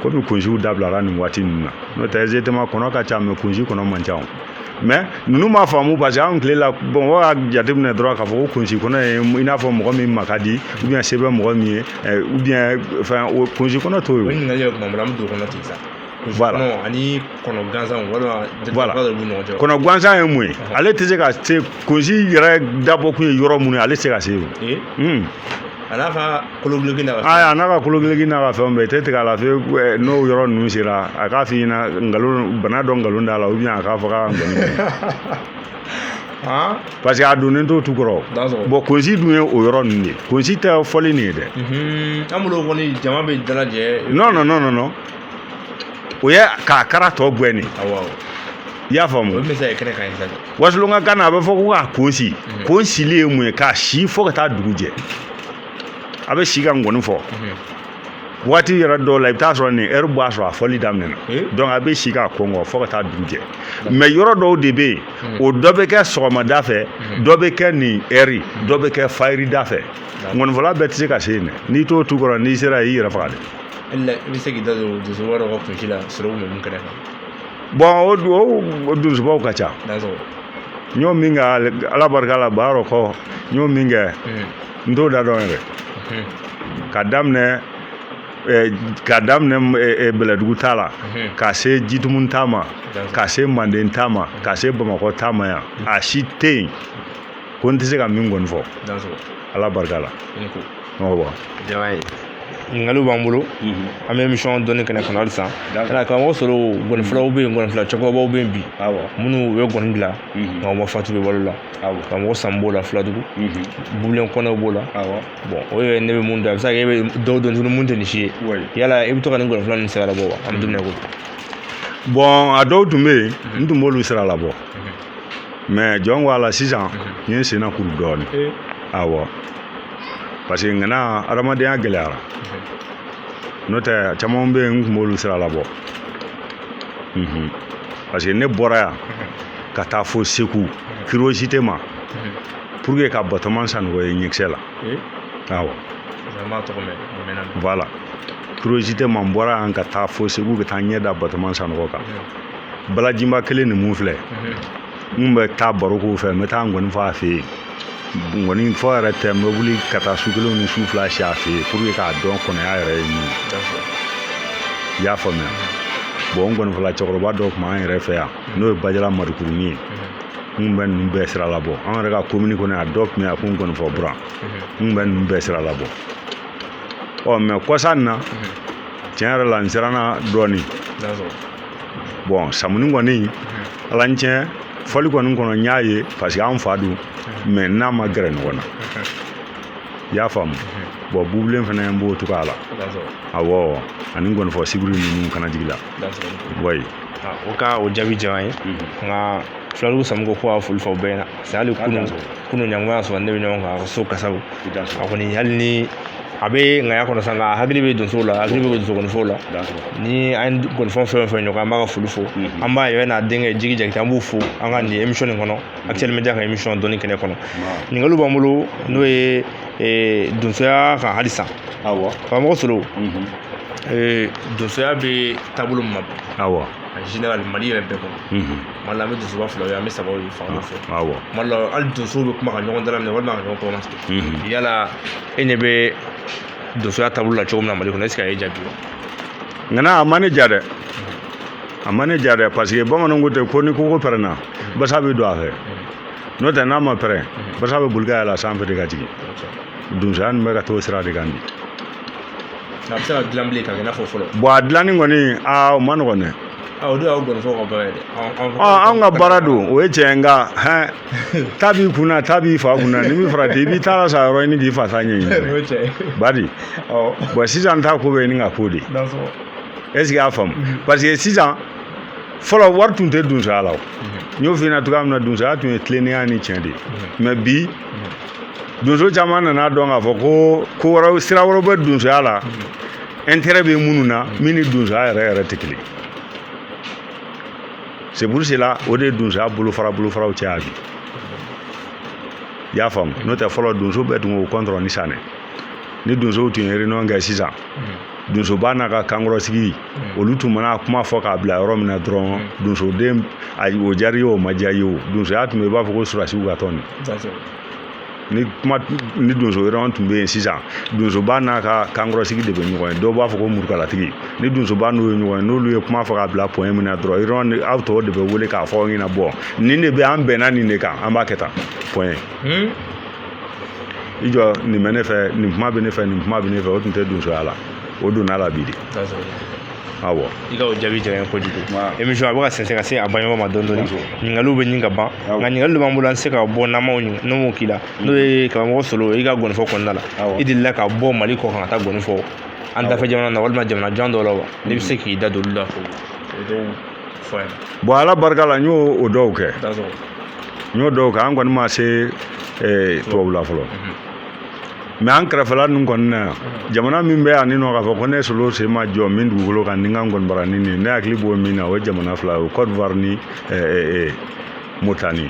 [SPEAKER 2] Komi kunsiw dabilara nin waati ninnu na, n'o tɛ exactement kɔnɔ ka ca, mais kunsi kɔnɔ man ca o. Mais ninnu m'a faamu, parce que anw tile la, bon, o y'a jateminɛ dɔrɔn k'a fɔ ko kunsi kɔnɔ ye i n'a fɔ mɔgɔ min ma ka di, ou bien se bɛ mɔgɔ min ye, ou bien fɛn, o kunsi kɔnɔ t'o ye.
[SPEAKER 1] O ɲininkali yɛrɛ tuma bolo, an bɛ don o kɔnɔ ten sa.
[SPEAKER 2] Voilà.
[SPEAKER 1] Ani kɔnɔ gansan walima
[SPEAKER 2] Voilà.
[SPEAKER 1] dɔ b'u ɲɔgɔn cɛ.
[SPEAKER 2] Kɔnɔ gansan ye mun ye? Ale tɛ se ka se kunsi yɛrɛ dabɔ kun ye yɔrɔ mun ye, ale tɛ se ka se yen.
[SPEAKER 1] A n'a ka koloduloki n'a ka
[SPEAKER 2] Ayi, a n'a ka koloduloki n'a ka fɛnw bɛɛ, i tɛ tigɛ a la fiyewu. N'o yɔrɔ ninnu sera, a k'a f'i ɲɛna nkalon, bana dɔ nkalon da la, ou bien a k'a fɔ k'a ka nkɔni. Parce que a donnen t'o tu kɔrɔ. Bon, kunsi dun ye o yɔrɔ ninnu de ye, kunsi tɛ fɔli nin ye dɛ.
[SPEAKER 1] An bolo kɔni, jama bɛ dalajɛ.
[SPEAKER 2] Non, non, non, non, non, o ye k'a kara tɔ gɛn de. I y'a faamu?
[SPEAKER 1] O bɛ se ka kɛnɛ kan sisan.
[SPEAKER 2] Wasolon ka kan na, a bɛ fɔ ko k'a kun si. Kun sili ye mun ye? K'a si fo ka taa dugu jɛ. A bɛ si ka ngɔni fɔ waati yɛrɛ dɔw la, i bɛ taa sɔrɔ nin heure b'a sɔrɔ a fɔli daminɛna. Donc a bɛ si k'a kɔngɔ fo ka taa dugu jɛ. Mais yɔrɔ dɔw de bɛ yen, o dɔ bɛ kɛ sɔgɔmada fɛ, dɔ bɛ kɛ nin heure, dɔ bɛ kɛ fayirida fɛ. Ngɔnifɔla bɛɛ tɛ se ka se yen dɛ. N'i t'o tu kɔrɔ, n'i sera yen, i yɛrɛ faga dɛ.
[SPEAKER 1] I bɛ se k'i da don donsoba dɔ ka kunsi la sɔrɔ kun bɛ mun kɛnɛ kan?
[SPEAKER 2] Bon, o donsobaw ka ca. N y'o min kɛ, Ala barika la, Bayɔrɔ kɔ, n y'o min kɛ, n t'o da dɔn yɛrɛ. Ka daminɛ Bɛlɛdugu ta la, ka se Jitumun ta ma, ka se Manden ta ma, ka se Bamakɔ ta ma yan, a si tɛ yen ko n tɛ se ka min kɔni fɔ. Ala barika la.
[SPEAKER 1] Ɲininkaliw b'an bolo, an bɛ émission dɔnni kɛnɛ kɔnɔ halisa. Yala karamɔgɔ sɔrɔ, gɔnifɔlaw bɛ yen, gɔnifɔla cɛkɔrɔbaw bɛ yen bi minnu u bɛ gɔni dilan nka u ma fatu, bɛ balo la. Karamɔgɔ San b'o la, Filadugu Bubilen Kɔnɛw b'o la. Bon, o yɛrɛ ne bɛ mun dɔn, a bɛ se ka kɛ e bɛ dɔw dɔn tuguni mun tɛ nin si ye. Yala i bɛ to ka nin gɔnifɔla ninnu sira labɔ wa? An bɛ don min na i ko bi.
[SPEAKER 2] Bon, a dɔw tun bɛ yen, n tun b'olu sira labɔ, mais jɔn ko a la sisan, n ye n senna kuru dɔɔnin. Awɔ, parce que ŋana adamadenya gɛlɛyara. N'o tɛ, caman bɛ yen, n tun b'olu sira labɔ, parce que ne bɔra yan ka taa fo Segu, curiosité ma, pour que ka Batɔman Sanogo ye ɲɛkisɛ la. Awɔ, voilà, curiosité ma, n bɔra yan ka taa fo Segu, ka taa ɲɛ da Batɔman Sanogo kan. Balajinba kelen nin mun filɛ, n bɛ taa baro k'o fɛ, n bɛ taa ngɔni fɔ a fɛ yen. Ngɔni fɔ yɛrɛ tɛ, n bɛ wuli ka taa su kelen ni su fila si a fɛ yen, pour que k'a dɔn kɔnɔya yɛrɛ ye min ye. I y'a faamuya? Bon, n gɔnifɔla cɛkɔrɔba dɔ tun b'an yɛrɛ fɛ yan, n'o ye Bajala Madukurunin ye. N kun bɛ ninnu bɛɛ sira labɔ. An yɛrɛ ka komini kɔnɔ yan, dɔ tun bɛ yan ko ngɔnifɔ buran. N kun bɛ ninnu bɛɛ sira labɔ. Ɔ, mais kɔsa nin na, tiɲɛ yɛrɛ la, n siranna dɔɔnin. Bon, samuni kɔni, Ala ni tiɲɛ, fɔli kɔni kɔnɔ, n y'a ye, parce que an fa don, mais n'a ma gɛrɛ ɲɔgɔn na. I y'a faamu? Bon, bubilen fana, n b'o cogoya la. Awɔ, ani ngɔnifɔ sibiri ninnu kana jigin la. Wayi.
[SPEAKER 1] O ka o jaabi diyara n ye. Nka Filadugu Samu ko ko ka foli fɔ bɛɛ ɲɛna, parce que hali kunu ɲanguma y'a sɔrɔ ne bɛ ɲɔgɔn kan a ka so kasaw. A kɔni, hali ni a bɛ ŋaya kɔnɔ sa, nka hakili bɛ donsow la, hakili bɛ donso gɔnifɔw la. Ni an ye gɔnifɔ fɛn o fɛn ɲɔgɔn, an b'a ka foli fo. An b'a yɛrɛ n'a denkɛ Jigi Jakite, an b'u fo an ka nin émission nin kɔnɔ, Actuel Media ka émission dɔnni kɛnɛ kɔnɔ. Ɲininkaliw b'an bolo, n'o ye donsoya kan halisa. Karamɔgɔ Solo, donsoya bɛ taabolo min ma bi, en général Mali yɛrɛ bɛɛ kɔnɔ, Mali la, an bɛ donsoba fila ye, an bɛ saba ye fan dɔ fɛ. Mali la, hali donsow bɛ kuma ka ɲɔgɔn dalaminɛ walima ka ɲɔgɔn kɔrɔmatigɛ. Yala e ɲɛ bɛ donsoya taabolo la cogo min na Mali kɔnɔ, est ce que a ye jaabi wa?
[SPEAKER 2] Ŋana, a ma ne ja dɛ, a ma ne ja dɛ, parce que bamananw ko ten ko ni koko pɛrɛnna, basa bɛ don a fɛ. N'o tɛ, n'a ma pɛrɛn, basa bɛ boli ka yɛlɛ sanfɛ de ka jigin. Donsoya nin bɛ ka t'o sira de kan bi.
[SPEAKER 1] A bɛ se ka dilan bilen ka kɛ i n'a fɔ fɔlɔ?
[SPEAKER 2] Bon, a dilanni kɔni, aa, o ma nɔgɔn dɛ.
[SPEAKER 1] O de y'aw gɔnifɔ ka baara ye dɛ.
[SPEAKER 2] Anw ka baara don, o ye tiɲɛ, nka hɛn ta b'i kun na, ta b'i fa kun na, ni min farati i b'i ta la sa yɔrɔ ɲini k'i fa ta ɲɛɲini badi. Bon, sisan ta ko bɛ ɲini ka k'o de. Est ce que y'a faamu? Parce que sisan, fɔlɔ wari tun tɛ donsoya la o. N y'o f'i ɲɛna cogoya min na, donsoya tun ye tilennenya ni tiɲɛ de ye. Mais bi, donso caman nana dɔn k'a fɔ ko ko wɛrɛw, sira wɛrɛw bɛ donsoya la, intérêt bɛ minnu na, min ni donsoya yɛrɛ yɛrɛ tɛ kelen. C'est pour cela o de ye donsoya bolofara bolofaraw caya bi, i y'a faamu? N'o tɛ, fɔlɔ donso bɛɛ tun k'o contre ni sanɛ ni donsow tun ye réunion kɛ sisan, donsoba n'a ka kankɔrɔsigi, olu tun mana kuma fɔ k'a bila yɔrɔ min na dɔrɔn, donsoden o diyara i ye, o ma diya i ye, o donsoya tun bɛ i b'a fɔ ko surasiw ka tɔn ni kuma ni donso wɛrɛ tun bɛ yen. Sisan donsoba n'a ka kankɔrɔsigi de bɛ ɲɔgɔn ye, dɔw b'a fɔ ko murukalatigi. Ni donsoba n'o ye ɲɔgɔn ye, n'olu ye kuma fɔ k'a bila point min na dɔrɔn, yɔrɔ aw tɔw de bɛ wele k'a fɔ aw ɲɛna: bɔn, nin de bɛ an bɛnna nin de kan, an b'a kɛ tan, point. I jɔ, nin bɛ ne fɛ, nin kuma bɛ ne fɛ, nin kuma bɛ ne fɛ, o tun tɛ donsoya la, o donna la bi de. Awɔ.
[SPEAKER 1] I ka o jaabi diyara n ye kojugu. Émission a bɛ ka sɛnsɛn ka se a ban ɲɔgɔn ma dɔɔni dɔɔni, ɲininkaliw bɛ ɲini ka ban, nka ɲininkali dɔ b'an bolo, an tɛ se ka bɔ n'an m'o n'o m'o k'i la, n'o ye karamɔgɔ Solo, i ka gɔnifɔ kɔnɔna la, i delila ka bɔ Mali kɔ kan ka taa gɔni fɔ an dafɛ jamana na walima jamana jan dɔw la wa? N'i bɛ se k'i da don olu la k'o dɔw fɔ an ɲɛna.
[SPEAKER 2] Bon, Ala barika la, n y'o o dɔw kɛ. N y'o dɔw kɛ. An kɔni ma se tubabula fɔlɔ, mais an kɛrɛfɛla ninnu kɔni na yan, jamana min bɛ yan ni nɔ k'a fɔ ko ne Solo sen ma jɔ min dugukolo kan ni n ka ngɔnibaranin nin, ne hakili b'o min na, o ye jamana fila ye, o Côte d'Ivoire ni Mauritanie.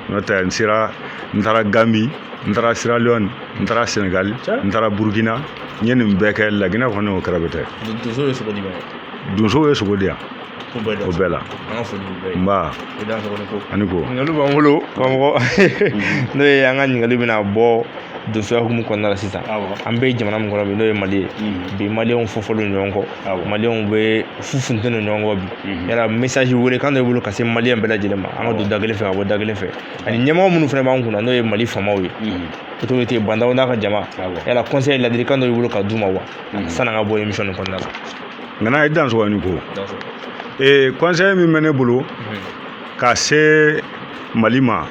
[SPEAKER 2] N'o tɛ, n sera, n taara Gambie, n taara Sierra Leone, n taara Sénégal, n taara Burkina, n ye nin bɛɛ kɛ. Laginɛ kɔni, o kɛrɛfɛ tɛ.
[SPEAKER 1] Donso ye sogo di ma?
[SPEAKER 2] Donsow ye sogo di yan o bɛɛ la.
[SPEAKER 1] An ka foli b'u bɛɛ ye.
[SPEAKER 2] Nba.
[SPEAKER 1] I dansɔgɔ ni ko.
[SPEAKER 2] Ani ko.
[SPEAKER 1] Ɲininkaliw b'an bolo karamɔgɔ, n'o ye an ka ɲininkali bɛna bɔ donsoya hukumu kɔnɔna la sisan. An bɛ jamana min kɔnɔ bi, n'o ye Mali ye bi, maliyɛnw fɔfɔlen ɲɔgɔn kɔ, maliyɛnw bɛ fu funteni ɲɔgɔn kɔ bi. Yala message wele kan dɔ b'i bolo ka se maliyɛn bɛɛ lajɛlen ma, an ka don da kelen fɛ ka bɔ da kelen fɛ, ani ɲɛmɔgɔ minnu fana b'an kunna, n'o ye Mali faamaw ye, autorité Bah N'Daw n'a ka jama, yala conseil, ladilikan dɔ b'i bolo ka d'u ma wa, sanni an ka bɔ émission nin kɔnɔna la?
[SPEAKER 2] Nka i dansɔgɔ ni ko. Conseil min bɛ ne bolo ka se Mali ma,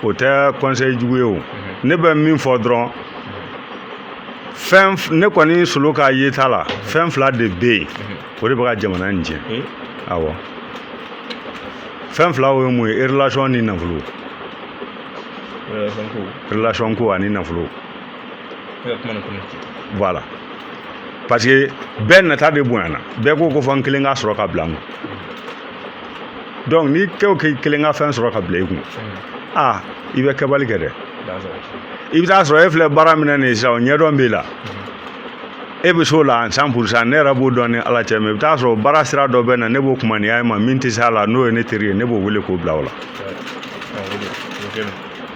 [SPEAKER 2] o tɛ conseil jugu ye o. Ne bɛ min fɔ dɔrɔn, fɛn ne kɔni Solo ka yeta la, fɛn fila de bɛ yen, o de bɛ ka jamana in tiɲɛ. Awɔ, fɛn fila o ye mun ye? Relation ni nafolo. Relation ko ani nafolo, voilà. Parce que bɛɛ nata de bonyana, bɛɛ ko ko fɔ n kelen ka sɔrɔ ka bila n kun. Donc n'i ko k'i kelen ka fɛn sɔrɔ ka bila i kun, aa, i bɛ kɛbali kɛ dɛ. I bɛ taa sɔrɔ e filɛ baara min na nin ye sisan, o ɲɛdɔn b'e la, e bɛ s'o la en 100%, ne yɛrɛ b'o dɔn ni Ala cɛ. Mais i bɛ taa sɔrɔ baara sira dɔ bɛ na, ne b'o kumaniya e ma, min tɛ se a la, n'o ye ne teri ye, ne b'o wele k'o bila o la.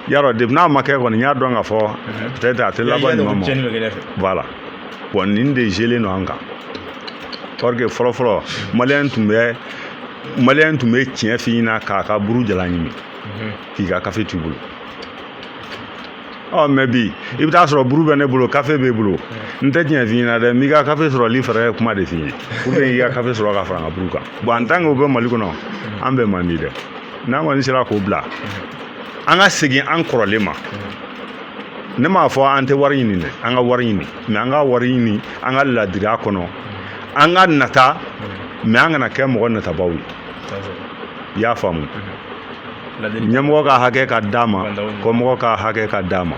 [SPEAKER 2] Yarɔ, depuis n'a ma kɛ kɔni, n y'a dɔn k'a fɔ peut-être a tɛ laban ɲuman ma. Voilà. Bon, nin de jɛlen don an kan. Or que fɔlɔ fɔlɔ, maliyɛn tun bɛ tiɲɛ f'i ɲɛna k'a ka buru jala ɲimi k'i ka kafe t'i bolo. Ɔ, mais bi, i bɛ taa sɔrɔ buru bɛ ne bolo, kafe b'e bolo, n tɛ tiɲɛ f'i ɲɛna dɛ, n b'i ka kafe sɔrɔli fɛɛrɛ kuma de f'i ye pour que i ka kafe sɔrɔ ka fara n ka buru kan. Bon, en tant que o bɛ Mali kɔnɔ, an bɛɛ man di dɛ. N'an kɔni sera k'o bila, an ka segin an kɔrɔlen ma. Ne m'a fɔ an tɛ wari ɲini dɛ, an ka wari ɲini, mais an ka wari ɲini an ka ladiriya kɔnɔ, an ka nata, mais an kana kɛ mɔgɔ natabaw ye, i y'a faamu? Ɲɛmɔgɔ ka hakɛ ka d'a ma, kɔmɔgɔ ka hakɛ ka d'a ma,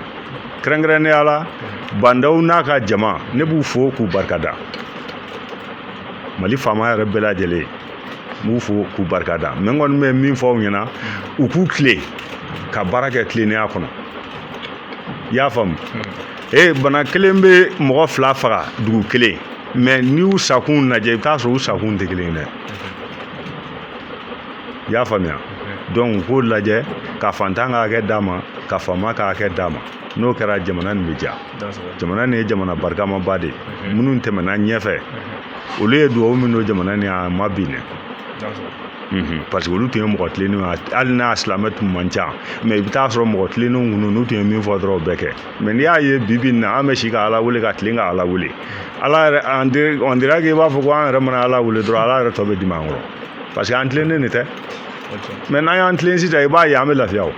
[SPEAKER 2] kɛrɛnkɛrɛnnenya la Bah N'Daw n'a ka jama, ne b'u fo k'u barikada. Mali faama yɛrɛ bɛɛ lajɛlen, n b'u fo k'u barikada. Mais n kɔni bɛ min fɔ aw ɲɛna, u k'u tile ka baara kɛ tilennenya kɔnɔ, i y'a faamu? E bana kelen bɛ mɔgɔ fila faga dugu kelen, mais n'i y'u sakun lajɛ, i bɛ taa sɔrɔ u sakun tɛ kelen ye dɛ, i y'a faamuya? Donc u k'o lajɛ ka fantan ka hakɛ d'a ma, ka faama ka hakɛ d'a ma. N'o kɛra, jamana nin bɛ diya. Jamana nin ye jamana barikamaba de ye. Minnu tɛmɛna ɲɛfɛ, olu ye dugawu min don jamana nin, a ma bin dɛ. Parce que olu tun ye mɔgɔ tilennenw ye, hali n'a silamɛ tun man ca, mais i bɛ taa sɔrɔ mɔgɔ tilennenw kun n'u tun ye min fɔ dɔrɔn o bɛɛ kɛ. Mais n'i y'a ye bi bi in na, an bɛ si ka Ala wele ka tilen ka Ala wele, Ala yɛrɛ, on dirait que i b'a fɔ ko an yɛrɛ mana Ala wele dɔrɔn, Ala yɛrɛ tɔ bɛ dimi an kɔrɔ, parce que an tilennen de tɛ. Mais n'an y'an tilen sisan, i b'a ye an bɛ lafiya. O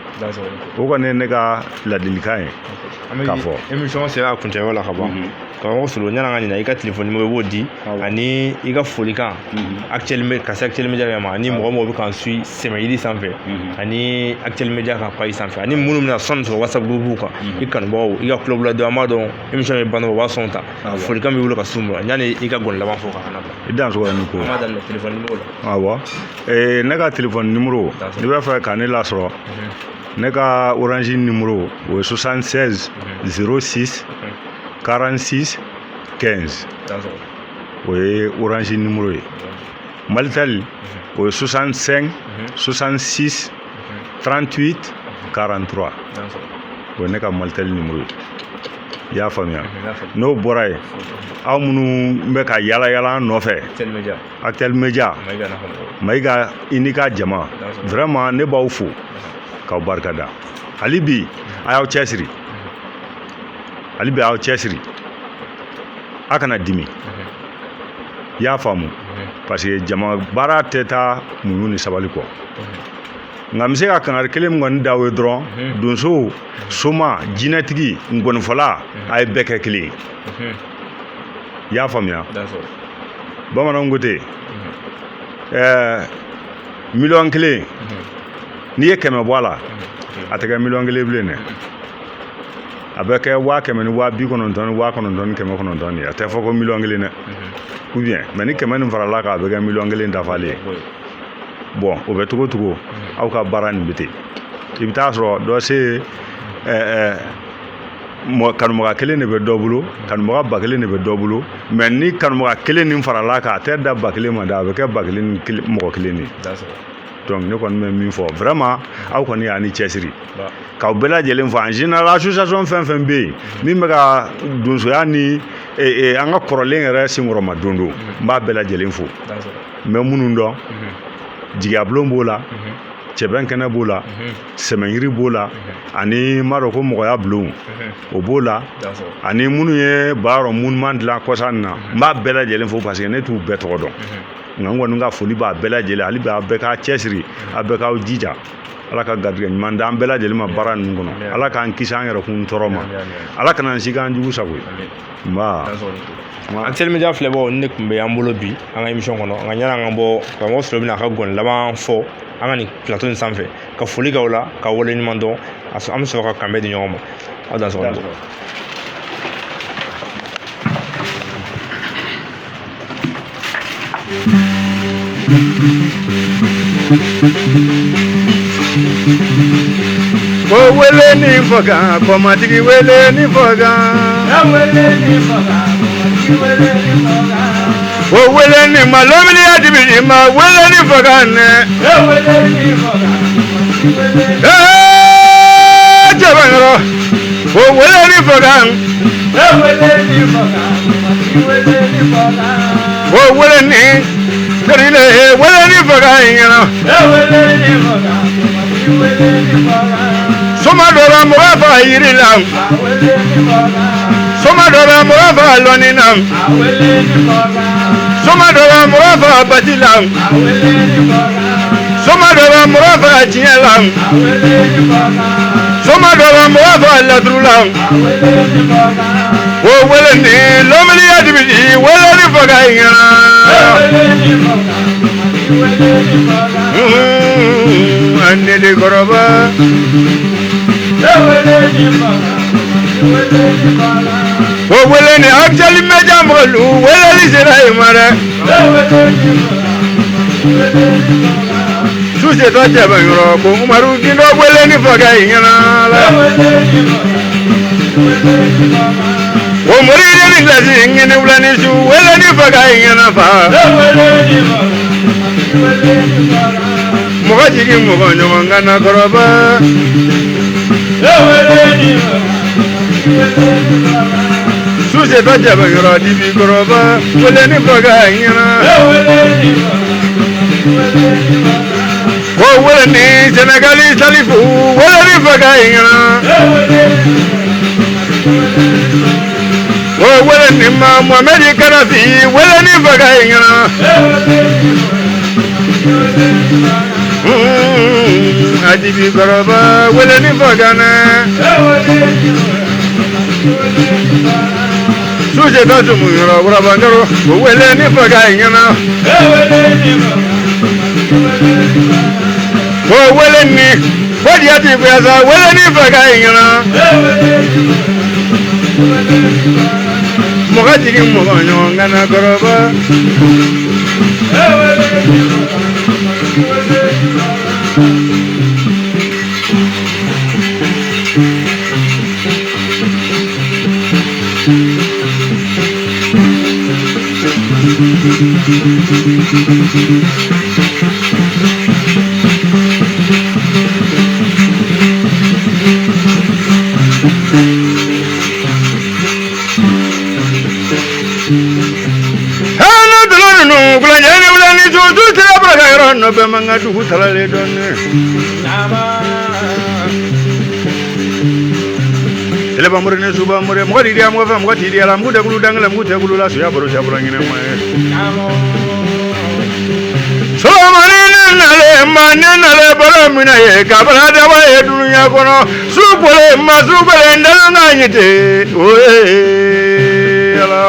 [SPEAKER 2] o kɔni ye ne ka ladilikan ye k'a fɔ.
[SPEAKER 1] Émission sera a kuncɛyɔrɔ la ka ban. Karamɔgɔ Solo, yan'an ka ɲinɛ, i ka téléphone numéro i b'o di, ani i ka folikan actuel ka se Actuel Media ma, ani mɔgɔ mɔgɔ bɛ k'an suit Sɛmɛyiri sanfɛ, ani Actuel Media ka page sanfɛ, ani minnu bɛna son sɔrɔ WhatsApp groupe kan, i kanubagaw, i ka club la dɔn, an b'a dɔn émission bɛ ban dɔrɔn u b'a son ta, folikan b'i bolo ka s'u ma yanni i ka gɔni laban fɔ ka kana bila.
[SPEAKER 2] I dansogo ni ko.
[SPEAKER 1] An b'a daminɛ téléphone numéro la.
[SPEAKER 2] Awɔ, ne ka téléphone numéro, n'i b'a fɛ ka ne lasɔrɔ, ne ka Orange numéro o ye 76 06 46 15, o ye Orange numéro ye. Malitel o ye 65 66 38 43, o ye ne ka Malitel numéro ye. I y'a faamuya? N'o bɔra yen, aw minnu bɛ ka yala yala an nɔfɛ, Actuel Media, Mayiga i n'i ka jama, vraiment ne b'aw fo k'aw barikada. Hali bi a y'aw cɛsiri, hali bi a y'aw cɛsiri, a kana dimi. I y'a faamu? Parce que jama baara tɛ taa muɲu ni sabali kɔ. Nka n bɛ se ka kangari kelen min kɔni d'aw ye dɔrɔn, donso, soma, jinɛtigi, ngɔnifɔla, a ye bɛɛ kɛ kelen ye. I y'a faamuya? Bamananw ko ten, miliyɔn kelen, n'i ye 100 bɔ a la, a tɛ kɛ miliyɔn kelen bilen dɛ, a bɛ kɛ 100,000 ni 90,000 ni 9,900 de ye. A tɛ fɔ ko miliyɔn kelen dɛ, ou bien, mais ni 100 nin farala kan, a bɛ kɛ miliyɔn kelen dafalen ye. Bon, o bɛ cogo cogo, aw ka baara nin bɛ ten. I bɛ taa sɔrɔ dɔ se kanubaga kelen de bɛ dɔ bolo, kanubaga 1000 de bɛ dɔ bolo, mais ni kanubaga kelen nin farala kan, a tɛ da 1000 ma dɛ, a bɛ kɛ 1000 ni mɔgɔ kelen de ye. Donc ne kɔni bɛ min fɔ, vraiment aw kɔni y'a ni cɛsiri k'aw bɛɛ lajɛlen fɔ. En général, association fɛn fɛn bɛ yen min bɛ ka donsoya ni an ka kɔrɔlen yɛrɛ senkɔrɔma don don, n b'a bɛɛ lajɛlen fo. N bɛ minnu dɔn, jigiyabulon b'o la, cɛbɛn kɛnɛ b'o la, sɛmɛyiri b'o la, ani n b'a dɔn ko mɔgɔya bulon o b'o la, ani minnu ye bayɔrɔ monument dilan kɔsa in na, n b'a bɛɛ lajɛlen fo, parce que ne t'u bɛɛ tɔgɔ dɔn. Nka n kɔni ka foli b'a bɛɛ lajɛlen, hali bi a bɛɛ k'a cɛsiri, a bɛɛ k'aw jija. Ala ka garijɛgɛ ɲuman d'an bɛɛ lajɛlen ma baara ninnu kɔnɔ. Ala k'an kisi an yɛrɛ kun tɔɔrɔ ma. Ala kana an si k'an jugu sago ye. Nba.
[SPEAKER 1] Actuel Media filɛbagaw, ni ne tun bɛ an bolo bi an ka émission kɔnɔ, nka yanni an ka bɔ, karamɔgɔ Solo bɛna a ka gɔni laban fɔ an ka nin plateau in sanfɛ, ka foli k'aw la, ka wale ɲuman dɔn, an bɛ sɔrɔ ka kanbɛn di ɲɔgɔn ma. Aw dansɔgɔ.
[SPEAKER 2] Ko wele ni faga, kɔmatigi wele ni faga.
[SPEAKER 3] Wele ni faga, kɔmatigi wele ni faga.
[SPEAKER 2] Ko wele ni ma lomini ya dibili ma wele ni faga nɛ.
[SPEAKER 3] Wele ni faga, kɔmatigi wele.
[SPEAKER 2] Cɛbakɔrɔ, ko wele ni faga.
[SPEAKER 3] Wele ni faga, kɔmatigi wele ni faga.
[SPEAKER 2] Ko wele ni karile wele ni faga ɲɛna.
[SPEAKER 3] Wele ni faga, kɔmatigi wele ni faga.
[SPEAKER 2] Soma dɔ bɛ mɔgɔ faga yiri la.
[SPEAKER 3] Wele ni faga.
[SPEAKER 2] Soma dɔ bɛ mɔgɔ faga lɔnni na.
[SPEAKER 3] Wele ni faga.
[SPEAKER 2] Soma dɔ bɛ mɔgɔ faga basi la.
[SPEAKER 3] Wele ni faga.
[SPEAKER 2] Soma dɔ bɛ mɔgɔ faga tiɲɛ la.
[SPEAKER 3] Wele ni faga.
[SPEAKER 2] Soma dɔ bɛ mɔgɔ faga laturu la.
[SPEAKER 3] Wele ni faga.
[SPEAKER 2] Ko wele ni lomini ya dibili wele ni faga ɲɛna.
[SPEAKER 3] Wele ni faga, kɔmatigi wele ni faga.
[SPEAKER 2] Ne de kɔrɔba.
[SPEAKER 3] Wele ni faga, kɔmatigi wele ni faga.
[SPEAKER 2] Ko wele ni Actuel Media mɔgɔlu weleli sera i ma dɛ.
[SPEAKER 3] Wele ni faga, kɔmatigi wele ni faga.
[SPEAKER 2] Su setɔ Cɛbakɔrɔ, ko Umaru Gindo wele ni faga i ɲɛna la.
[SPEAKER 3] Wele ni faga, kɔmatigi wele ni faga.
[SPEAKER 2] O mori ni lasi ŋini wula ni su wele ni faga i ɲɛna fa.
[SPEAKER 3] Wele ni faga, kɔmatigi wele ni faga.
[SPEAKER 2] Mɔgɔ jigin mɔgɔ ɲɔgɔn ka na kɔrɔba.
[SPEAKER 3] Wele ni faga, kɔmatigi wele ni faga.
[SPEAKER 2] Su setɔ Cɛbakɔrɔ dibi kɔrɔba wele ni faga i ɲɛna.
[SPEAKER 3] Wele ni faga, kɔmatigi
[SPEAKER 2] Ko wele ni Senegali Salifu wele ni faga ɲɛna. Ko wele ni ma Mohamed Kadafi wele ni faga ɲɛna. Adibi kɔrɔba wele ni faga na. Suje ta tumu yɔrɔ wurabandaro ko wele ni faga ɲɛna. Ko wele ni Fodiya ti fiyasa wele ni faga ɲɛna. Mɔgɔ jigin mɔgɔ ɲɔgɔn kana kɔrɔba. Hɛrɛ dolo ninnu kulanjɛ ni wula ni su sira bɔra ka yɔrɔ nɔ bɛɛ man ka dugu talalen dɔɔnin. Telebamure ni subamure mɔgɔ ti diya mɔgɔ fɛ mɔgɔ ti diya la mugu tɛ kulu dankɛlɛ mugu tɛ kulu la suya baro siya baro ɲinɛ ma ye. Solomani ne nalen ma ne nalen baro minɛ ye kabara daba ye dunuya kɔnɔ su kolen ma su kolen dalen ka ɲɛ ten oye ala.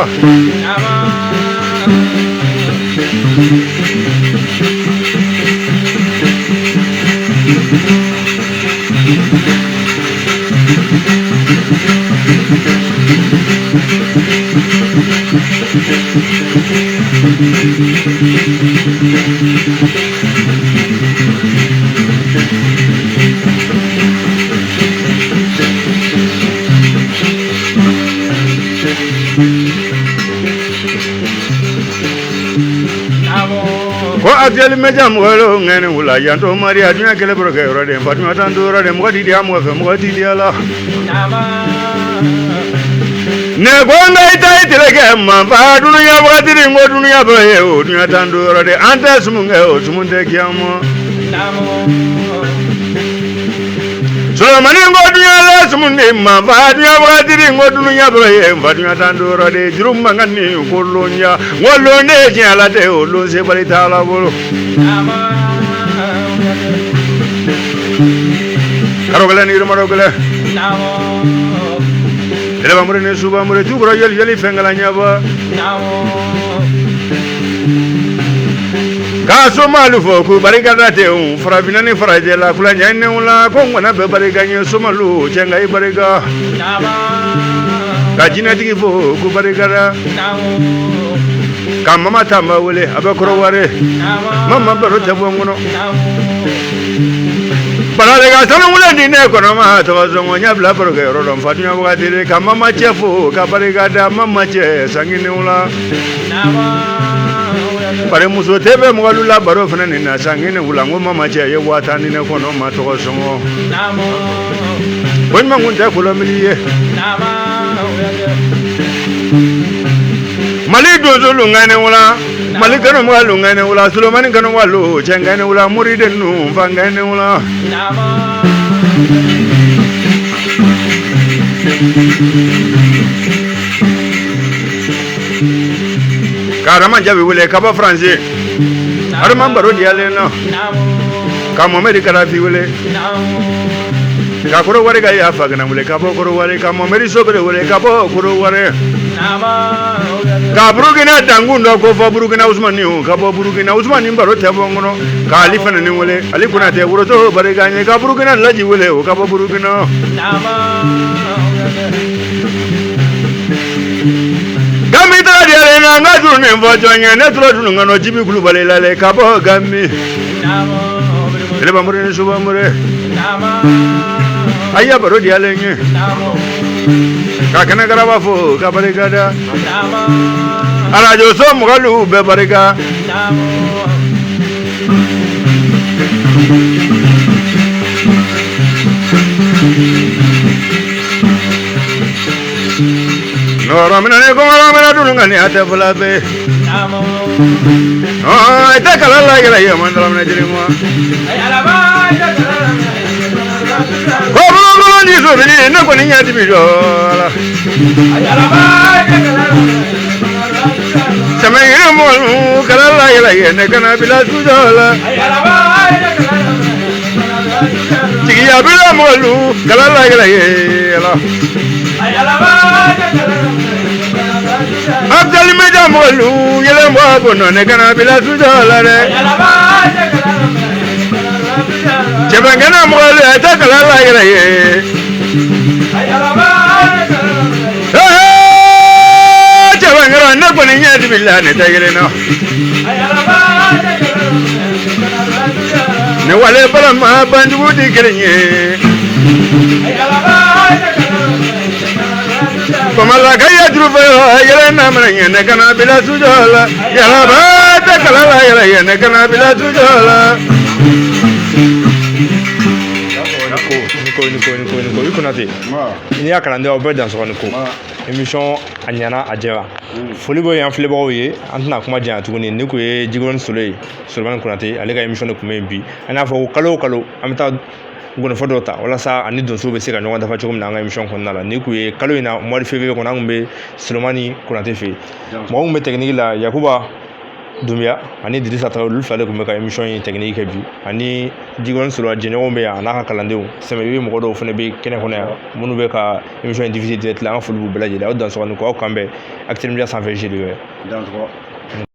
[SPEAKER 2] Ko Actuel Media mɔgɔw ŋɛni wula janto Maria dunya kɛlɛ baro kɛ yɔrɔ de Fatumata tan yɔrɔ de mɔgɔ ti diya mɔgɔ fɛ mɔgɔ ti diya la. Ne ko n ka i ta i terikɛ ma fa dunuya wagati ni ko dunuya bɛ ye o dunuya tan yɔrɔ de an tɛ sumun kɛ o sumun tɛ kiyama. Solomani ko dunuya la sumun de ma fa dunuya wagati ni ko dunuya bɛ ye fa dunuya tan yɔrɔ de juru mankan ni ko lonya n ko lon de tiɲɛ la tɛ o lon sebali t'a la bolo. Karo gɛlɛn ni yirimaro gɛlɛn. Telebamure ni subamure tukura yeli yeli fɛnkala ɲɛba. K'a somalu fo k'u barika da ten farafinna ni farajɛla kulanjɛ nenw la ko n kɔnɔ bɛɛ barika ɲɛ somalu cɛ nka i barika. Ka jinɛtigi fo k'u barika da. Ka mama Tamba wele a bɛ kɔrɔware. Mama baro tɛ bɔ n kɔnɔ. Balale ka sanu wele di ne kɔnɔ ma tɔgɔ sɔngɔ ɲɛ bila baro kɛ yɔrɔ dɔn fatunya wagati de ka mama cɛ fo ka barika da mama cɛ sanginenw la. Bari muso tɛ bɛ mɔgɔlu la baro fana nin na sanginenw la n ko mama cɛ ye 10,000 di ne kɔnɔ ma tɔgɔ sɔngɔ. Ko ɲuman kun tɛ kolonmili ye. Mali donso ŋɛni wula Mali kanu wa lu ŋɛni wula Solomani kanu wa lu cɛ ŋɛni wula Muride nu fa ŋɛni wula. Ka Adama Jaabi wele ka bɔ Faransi. Adama baro diyalen na. Ka Mohamed Kadafi wele. Ka Korowari ka yafa kana wele ka bɔ Korowari ka Mohamed Sobere wele ka bɔ Korowari. Ka Burukina dankun dɔ ko fɔ Burukina Usumani ka bɔ Burukina Usumani baro tɛ bɔ n kɔnɔ. Ka Ali fana ni wele Ali Konatɛ Woroto barika ɲɛ ka Burukina Laji wele o ka bɔ Burukina. Gami taga diyalen na n ka juru nin fɔ jɔn ye ne tora dunu kɔnɔ Jibi Kulubali lale ka bɔ Gami. Telebamure ni subamure. A y'a baro diyalen ye. Ka kɛnɛ garaba fo ka barika da. Arajo so mɔgɔlu bɛɛ barika. Nɔrɔ minɛ ni kɔngɔ minɛ dunu ka ni a tɛ fila bɛ. I tɛ kala la yɛlɛ ye man dɔrɔn minɛ jiri ma. Ko bolokolo ni sobili ne kɔni ɲɛ dibi jɔ la. Sɛmɛ yiri mɔlu kala la yɛlɛ ye ne kana bila sujɔ la. Jigiya bila mɔlu kala la yɛlɛ ye la. Abdali Media mɔlu yɛlɛ mɔ kɔnɔ ne kana bila sujɔ la dɛ. Cɛbɛnkɛnɛ mɔlu a tɛ kala la yɛlɛ ye. Cɛbɛnkɛnɛ ne kɔni ɲɛ dibi la ne tɛ yɛlɛ na. Ne wale balama banjugu di kelen ye. Famalaka ya juru fɛ yɛlɛ na mana ɲɛ ne kana bila sujɔ la. Yalaba tɛ kala la yɛlɛ ye ne kana bila sujɔ la.
[SPEAKER 1] Ni ko ni ko ni ko ni ko i Konate n'i y'a kalanden aw bɛɛ dansɔgɔ ni ko émission a ɲɛna a jɛra. Foli bɛ yan filɛbagaw ye, an tɛna kuma janya tuguni. Ni kun ye Jikɔrɔni Solo ye, Solomani Konate, ale ka émission de tun bɛ yen bi. An y'a fɔ ko kalo o kalo an bɛ taa gɔnifɔ dɔw ta walasa ani donsow bɛ se ka ɲɔgɔn dafa cogo min na an ka émission kɔnɔna la. Ni kun ye kalo in na, mois de février kɔnɔ, an kun bɛ Solomani Konate fɛ yen. Mɔgɔ min bɛ technique la, Yakuba Dunbiya ani Dirisa Tarawele, olu fila de tun bɛ ka émission in technique kɛ bi. Ani Jikɔrɔni Solo a jɛɲɔgɔnw bɛ yan, a n'a ka kalandenw sɛmɛ bɛ mɔgɔ dɔw fana bɛ kɛnɛ kɔnɔ yan minnu bɛ ka émission in diffuser direct la. An ka foli b'u bɛɛ lajɛlen. Aw dansɔgɔ ni ko aw kan bɛn Actuel Media sanfɛ jeudi wɛrɛ.